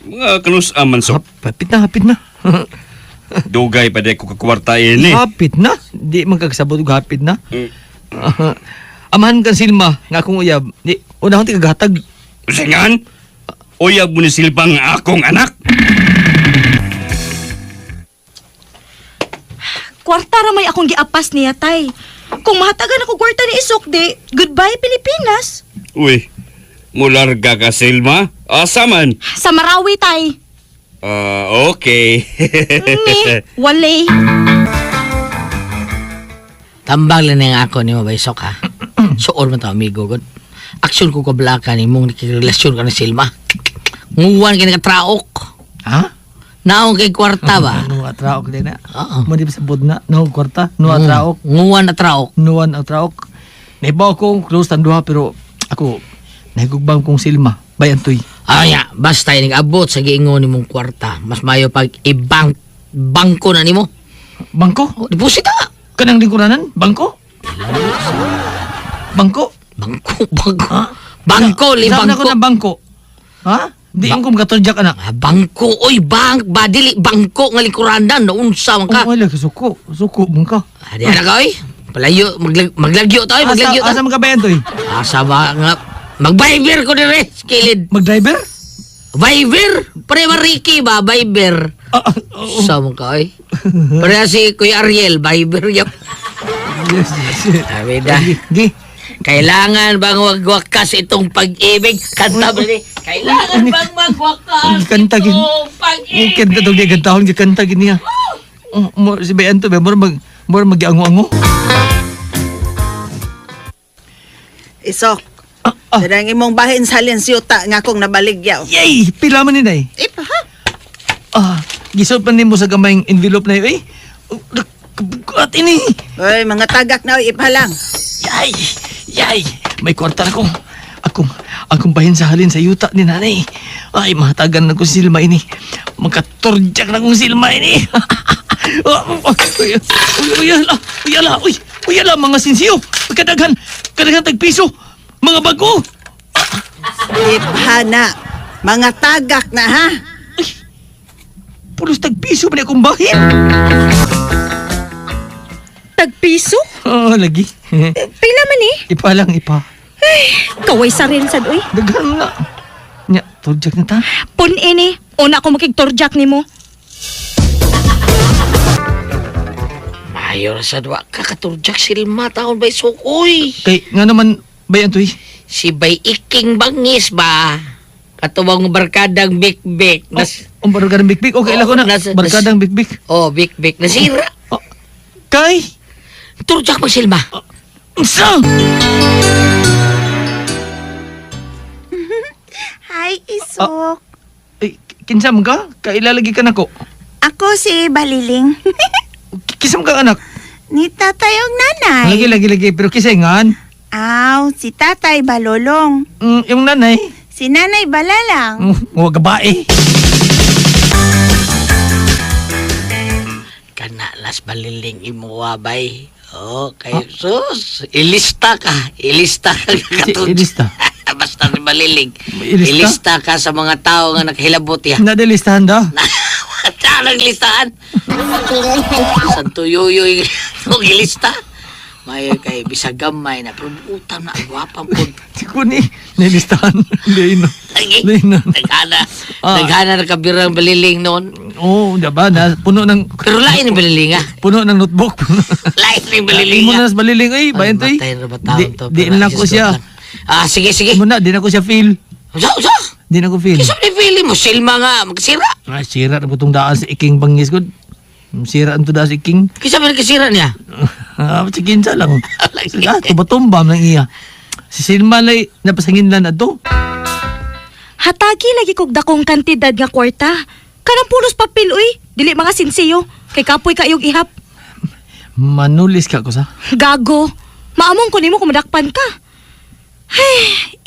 Mga kanus aman sok. Hapit na, hapit na. Dugay pa di ko kakwarta ini. Hapit na. Di man kagsabot og hapit na. Amahan kan Silma nga akong uyab. Di unahon ti kagatag. Singan? Uyab mo ni Silva nga akong anak. Kwarta ra may akong giapas niya tay. Kung mahatagan ako kwarta ni Isok di, goodbye Pilipinas. Uy, mularga ka Silma? Asa man? Sa Marawi tay. Okay. Ni, walay. Tambang lang nga ako ni Mabaysok ha. Suor man to amigo god. Aksyon ko kablaka ni mong nakirelasyon ka ni Silma. Nguwan kay nakatraok. Ha? Naong kay kwarta ba? Nuwa traok din na. Oo. Mo di ba sabod na no kwarta, nuwa traok. Nguwan na traok. Nuwan ang traok. Naibaw ko close tan duha pero ako nahigugbang kong Silma. Bayan tuy. Ay, basta ining abot sa giingon nimong kwarta. Mas mayo pag i-bank bangko na nimo. Bangko? Oh, deposita. Kanang lingkuranan? Bangko? Bangko? Bangko, bangko. Bangko, li Saan ako bangko. na bangko? Ha? Di ko makatudyak anak. Ah, bangko, oy, bank, ba dili bangko nga lingkuranan na unsa man ka. Oh, wala suko, suko man ka. Ah, di na ka oy. Palayo, maglagyo ta oy, maglagyo ta. Asa man ka bayan toy? Asa ba nga mag-Viber ko dire, kilid. Mag-driver? Viber? Pare ba Ricky ba Viber? Sa man ka oy. Pare si Kuya Ariel Viber yap. Yes, yes. Sabi na. Gi. Kailangan bang magwakas itong pag-ibig? Kanta ba ni? Kailangan bang magwakas Kanta gin. itong pag-ibig? Kanta to gantahon gikanta gid niya. Oh, mo si bayan to ba mura mag ango-ango. Isok. Darang imong bahin sa halin siyuta nga akong nabaligyaw. Yay! Pila man ni day. Ipa ha? Ah, gisod pa nimo sa gamayng envelope na eh. Kabugat ini. Oy, mga tagak na oy, ipa lang. Yay! Yay! May kwarta na ko. Akong bahin sa halin sa yuta ni nanay. Ay, mahatagan na kong silma ini. Magkaturjak na kong silma ini. Uy, uy, uy, ala, uy, ala, uy, uy, ala, mga sinsiyo. Kadaghan, kadaghan tag piso. Mga bago. Ipa na. Mga tagak na ha. Pulos tag piso pa ni akong bahin. Tagpiso? Oo, lagi. Pila man eh. Ipa lang, ipa. Ay, kaway sa rin sad oy. Daghan na. Nya, turjak na ta. Pun ini, una ko makigtorjak nimo. Mayo ra sa duwa ka katurjak silma taon bay sukoy. Kay, nga naman, bayan toy. Si Bay Iking Bangis ba? Katubang barkadang bik-bik. Nas, Oh, ang barkadang bikbik. Okay, oh, ko na. Barkadang bikbik. Oh, bik-bik. Nasira. Oh, kay? Turjak mo silma. Unsa? Hi, Isok. Ay, kinsa man ka? Kailalagi ka nako. Ako si Baliling. Kinsa man ka anak? Ni tatay og nanay. Lagi, lagi, lagi. Pero kisay ngan? Aw, si tatay Balolong. Yung nanay? Si nanay Balalang. Mga gabae. Kana las Baliling imo bay. Oh, kay sus, ilista ka, ilista ka. Ilista. Basta Basta ni Baliling. Ilista? Ilista ka sa mga tao nga nakahilabot ya. Nadilistahan da. Tanang listahan. Santo Yoyoy og ilista. Mayo kay bisag gamay na pero utang na gwapa pod. Di ko ni. Nilistahan. Hindi no. Hindi no. Naghana. Ah. Naghana na kabirang Baliling noon. Oo, oh, diba? Na, puno ng... Pero lain ni Baliling ah. Puno ng notebook. Lain ni Baliling Imo ah. na sa Baliling. Ay, bayan to eh. Matay na ba taon Di, to? di Pero na ko Jesus, siya. Ah, sige, sige. Muna, di na ko siya feel. Usa, usa. Di na ko feel. Kisa ni feeling mo, Silma nga, magsira. Ah, sira na po itong daan sa Iking Bangis ko. Sira ang to daan sa Iking. Kisa ba nakisira niya? Ah, si Kinsa lang. Ah, tubatumba man iya. Si Silma lay napasangin lang na to. Hatagi lagi kog dakong kantidad nga kwarta. Kanang pulos papel uy, dili mga sinsiyo. Kay kapoy kayog ihap. Manulis ka ko sa. Gago. Maamong ko nimo kung madakpan ka. Ay,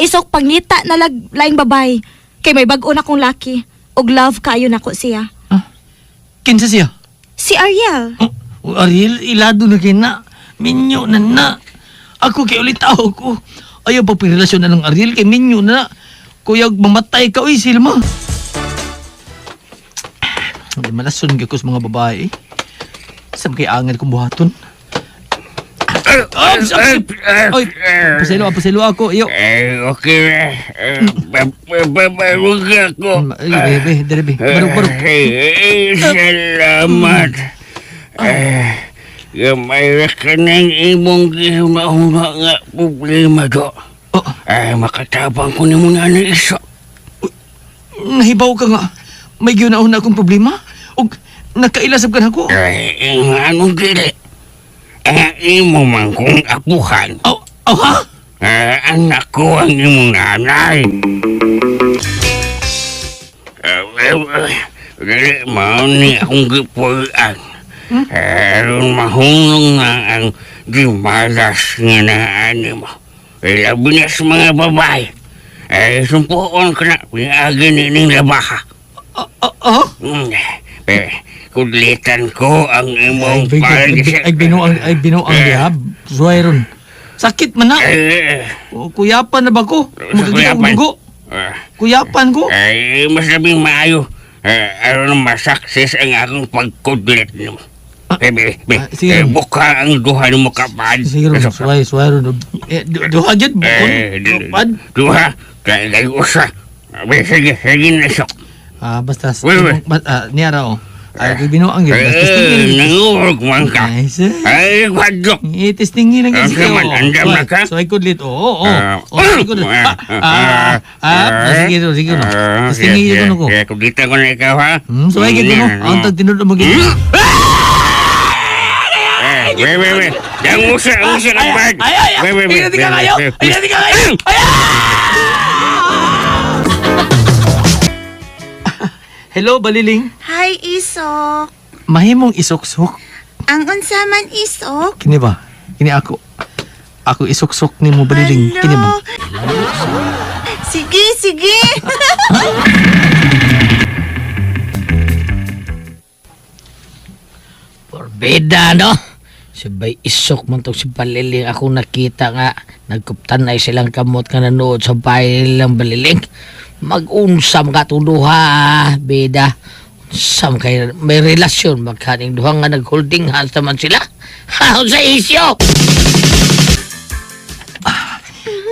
isok pangita na lag laing babay. Kay may bag-o na kong laki. Og love kaayo nako siya. Kinsa siya? Si Ariel. O, Ariel, ilado na kina. Minyo na na. Ako kay ulit tao ko. Ayaw pa relasyon na ng Ariel kay minyo na na. Kuyag mamatay ka, uy, Silma. Hindi malason gyud ko sa mga babae. Sa kay angal kong buhaton. Oy, paselo, paselo ako. Iyo. Eh, okay. Babarog ako. Ay, be, be, dere, be. Barog, barog. Eh, salamat. Eh, gamay ra ka ng imong gihuna-huna nga problema do. Eh, makatabang ko nimo na ng iso. Nahibaw ka nga. May giuna-una akong problema. Og nakailasab ka na ako. Eh, anong dili? Ang imo man kong apuhan. Oh, oh ha? Eh, anak ko ang imong nanay. Dili mao ni akong gipuy-an. Aron mahunong na ang gimalas nga naani mo. Eh, labi na sa mga babae. Eh, sumpuon ka na, pinaagi ni ning labaha. Oh? Eh, kudlitan ko ang imong Ay, binuang, ay, binuang dihab. Suway ron. Sakit man na. Eh, O, Kuyapan na ba ko? Magkaginaw Kuyapan. dugo. Kuyapan ko. Eh, mas labing maayo. Eh, aron masakses ang akong pagkudlit nimo. Eh, be, be, sige. eh, buka ang duha nimo kapad. Sige ron, suway, suway ron. Eh, duha gyud, bukon. Eh, Kapad. duha. Kay kay usa. Be, sige, sige na sok. Ah, basta. Wait, wait. Niya ra, oh. Ay, kay binuang gyud. Basta Eh, testingin. nangurog man ka. Ay, sir. Ay, kwadlok. I-testingin lang Ang sige, man, oh. andam na ka? Suway kudlit, oo, oo. Ah, Oh, suway kudlit. Ah, ah, ah, sige, sige, no. Testingin sige, ko ko. sige, Kudlitan ko na ikaw, ha? Suway gyud ko, no. Ang tag tinud mo gyud. Eh, wait, wait, wait. Yang usa, usa ka bag. Ay, ay, ay. Wait, wait, wait. Ay, ka kayo. Wait, wait. Ay, ka kayo. Ay, Hello, Baliling. Hi, Isok. Mahimong isuksok. Ang unsa man, Isok? Kini ba? Kini ako. Ako isuksok nimo Baliling. Kini ba? Sige, sige. Beda, no? Sabay isok man tong si Baliling. Ako nakita nga, nagkuptan ay silang kamot nga nanood sa bahay nilang Baliling. Mag-unsam ka itong duha, beda. Unsam kay may relasyon magkaning duha nga nag-holding hands naman sila. Ha, sa isyo!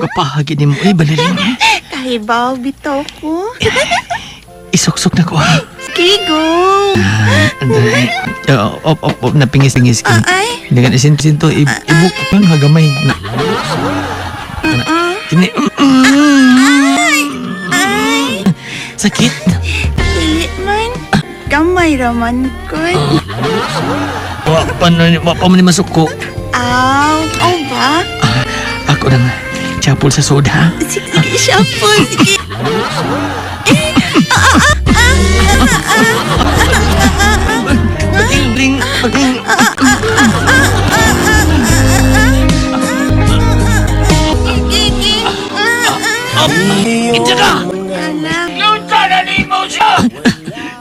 Gapahagi nimo eh, Baliling. Kahibaw bitaw ko. Isuksok na ko. ah. Sige, go. Andali. Op, op, op, napingis-pingis ko. Ay. Hindi ka isinto, ibuk pang hagamay. Na. Na. Kini. Ay. Sakit. Dili man. Gamay raman ko. Wa pa na, wa pa man ni masuko. Aw, oh ba? Ako nang chapol sa soda. Sige, sige, shuffle. Sige. Bating, bling, bating. Inja ka! Anak. Lunta na ni mo siya!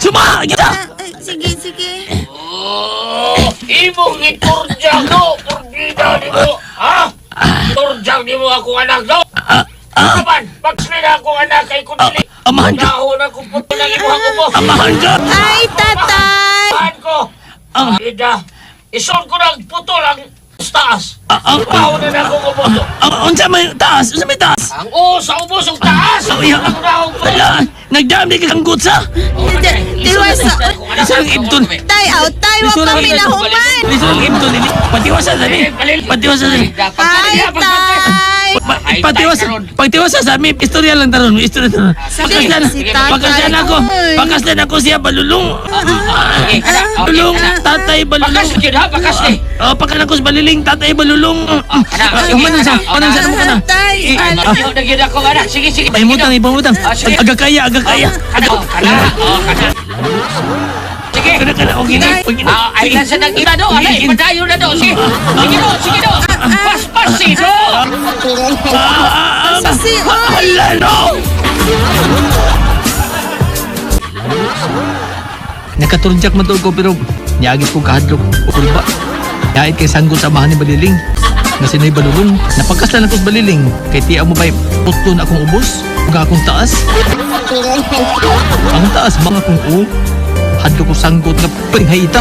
Suma! Kita! Sige, sige. Oh, imong iturjang no! Pordida ni mo! Ha? Turjang ni mo akong anak no! Naman, pagsulay na akong anak kay kundili. Amahan ka. Dahon akong puto ng imuhang ubo. Amahan ka. Ay, tatay! Amahan ko. Ida, isuot ko ng putol ang taas. Dahon na akong ubo. Unsa may taas? Unsa may taas? Ang o sa ubos ang taas. Oh, iya. Ang dahon ko. Ala, nagdami ka kang gutsa. Tiwasa. Isang ibton. Tay, out, tay, wa pa mi nahuman. Isang ibton ini. Patiwasa sa mi. Patiwasa sa mi. Ay, tay! Patiwasa, pagtiwasa sa mi, istorya lang taron, istorya taron. Pakaslan, Si tatay. pakaslan ako, pakaslan ako siya balulong. Balulong, tatay balulong. Bakas yun ha, bakas ni. Oh, pakalan ko sa baliling, tatay balulong. Manang sa, manang sa mo kana. Tay, Ayaw na gyud ako anak. Sige, sige. Pahimutang, ipahimutang. Sige. Aga kaya, aga kaya. Kana, kana, oh, kana. Sige. Kana kana, okay na, okay na. Ah, ay nasa nang ina do, alay, padayon na do. Sige. Sige do, sige do. Pas pas si do. Sasi, Ala, no! Nakaturjak man to ko pero niagit ko kahadlok o kulba. Yait kay sanggol sa amahan ni Baliling. Nga sino'y balulong. Napagkaslan ako sa Baliling. Kay tiya mo ba'y putlo na akong ubos? Ug akong taas? Ang taas mga akong u. Hadlok ko sanggot nga pringhaita.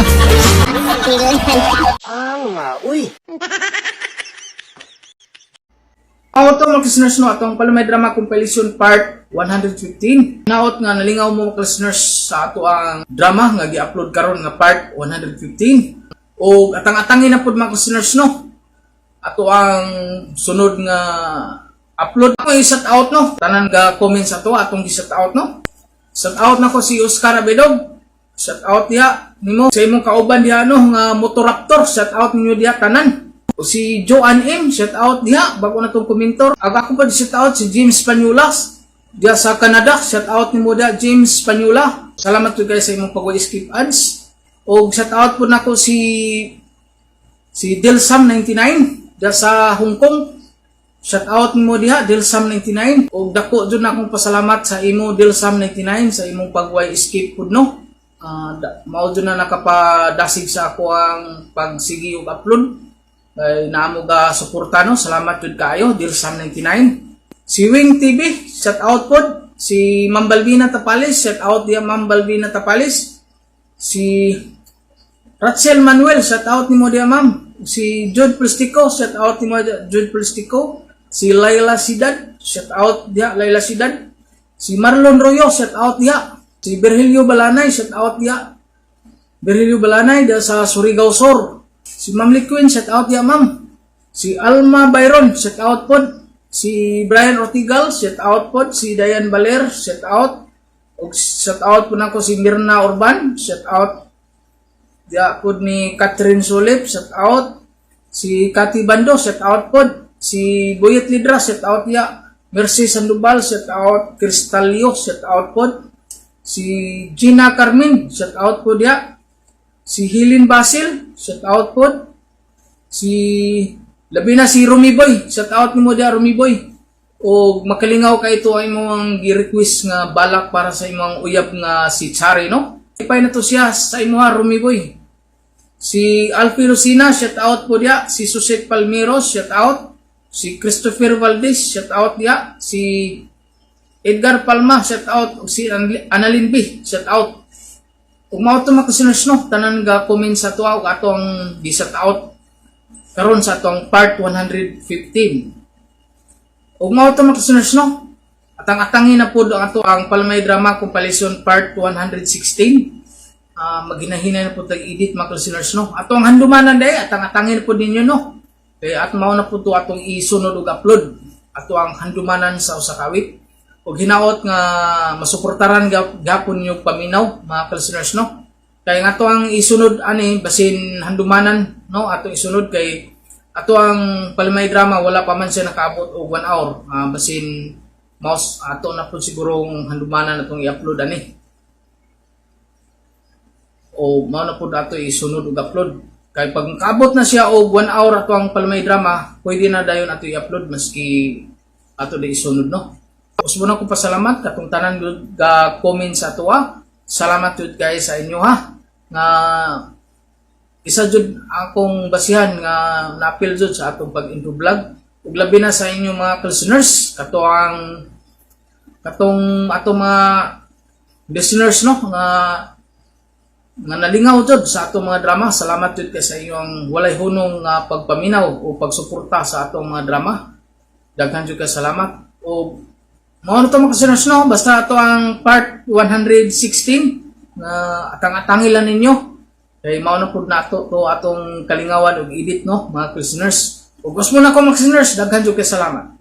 Auto mga listeners no, atong Palumay Drama Compilation Part 115. Naot nga nalingaw mo mga listeners sa ato ang drama nga gi-upload karon nga part 115. O atang-atangin na pud mga listeners no. Ato ang sunod nga upload ako i-shout out no. Tanan ga comment sa ato atong gi-shout out no. Shout out nako si Oscar Abedog. Shout out diha nimo sa imong kauban diha no nga Motoraptor. Shout out ninyo diha tanan. O si Joanne M, shout out diha bago na tong komentor. Ag ako pa shout out si James Panulas diha sa Canada. Shout out nimo diha James Panula. Salamat jud guys sa imong pag-skip ads. Og shout out po nako si si Delsam 99 diha sa Hong Kong. Shout out mo diha Delsam 99 og dako jud na akong pasalamat sa imo Delsam 99 sa imong pagway escape pud no. Mao jud na nakapadasig sa ako ang pagsigi og upload. Kay naamo ga suporta no. Salamat jud kaayo Delsam 99. Si Wing TV, shout out pod. Si Ma'am Balbina Tapalis, shout out diha Ma'am Balbina Tapalis. Si Ratzel Manuel, shout out nimo diha ma'am. Si Jude Plastico, shout out nimo diha, Jude Plastico. Si Laila Sidad, shout out diha Laila Sidad. Si Marlon Royo, shout out diha. Si Virgilio Balanay, shout out diha. Virgilio Balanay diha sa Surigao Sur. Si Ma'am Liquin, shout out diha ma'am. Si Alma Byron, shout out pod. Si Brian Ortigal, shout out pod. Si Diane Baler, shout out. Og shout out po nako si Mirna Urban, shout out. Diya pod ni Catherine Solip, shout out. Si Cathy Bando, shout out pod. Si Boyet Lidra, shout out diya. Mercy Sandoval, shout out. Cristalio, shout out pod. Si Gina Carmen, shout out po diya. Si Hilin Basil, shout out pod. Si labi na si Rumi Boy, shout out nimo diya Rumi Boy. O makalingaw ka ito ang imong gi-request nga balak para sa imong uyab nga si Chari no. Ipay na to siya sa imuha Rumi Boy. Si Alfie Rosina, shout out po diya. Si Suset Palmero, shout out. Si Christopher Valdez, shout out diya. Si Edgar Palma, shout out. Si Annalyn B, shout out. Ug mao to mga listeners no, tanan ga comment sa tuwa ug ato ang gi-shout out karon sa atong part 115. Ug mao to mga listeners no, atang-atangin na pod ang ato ang Palmay Drama Compilation Part 116. Maghinahinay na po tag edit mga listeners no. Ato ang handumanan day atang-atangin po ninyo no. Kay at mao na po to atong isunod ug upload. Ato ang handumanan sa usa ka awit. Ug hinaot nga masuportaran gapon ninyo paminaw mga listeners no. Kay nga ato ang isunod ani basin handumanan no ato isunod kay ato ang Palmay Drama wala pa man siya nakaabot og 1 hour. Basin mouse ato na po sigurong handumanan atong i-upload ani. O mao na pud ato isunod og upload. Kay pag kaabot na siya og 1 hour ato ang Palmay Drama, pwede na dayon ato i-upload maski ato di isunod no. Usbo na ko pasalamat katong tanan gyud ga comment sa atoa. Salamat jud guys sa inyo ha. Nga isa jud akong basihan nga naapil jud sa atong pag-intro vlog. Ug labi na sa inyong mga listeners, kato ang katong ato mga listeners, no, nga nga nalingaw jud sa atong mga drama. Salamat jud kay sa inyong walay hunong nga pagpaminaw o pagsuporta sa atong mga drama. Daghan jud kay salamat. O mao na to, mga listeners, no. Basta ato ang part 116 na atang-atangi lang ninyo kay mao na pud nato to atong kalingawan og edit, no, mga listeners. Ug gusto mo na ko, mga listeners, daghan jud kay salamat.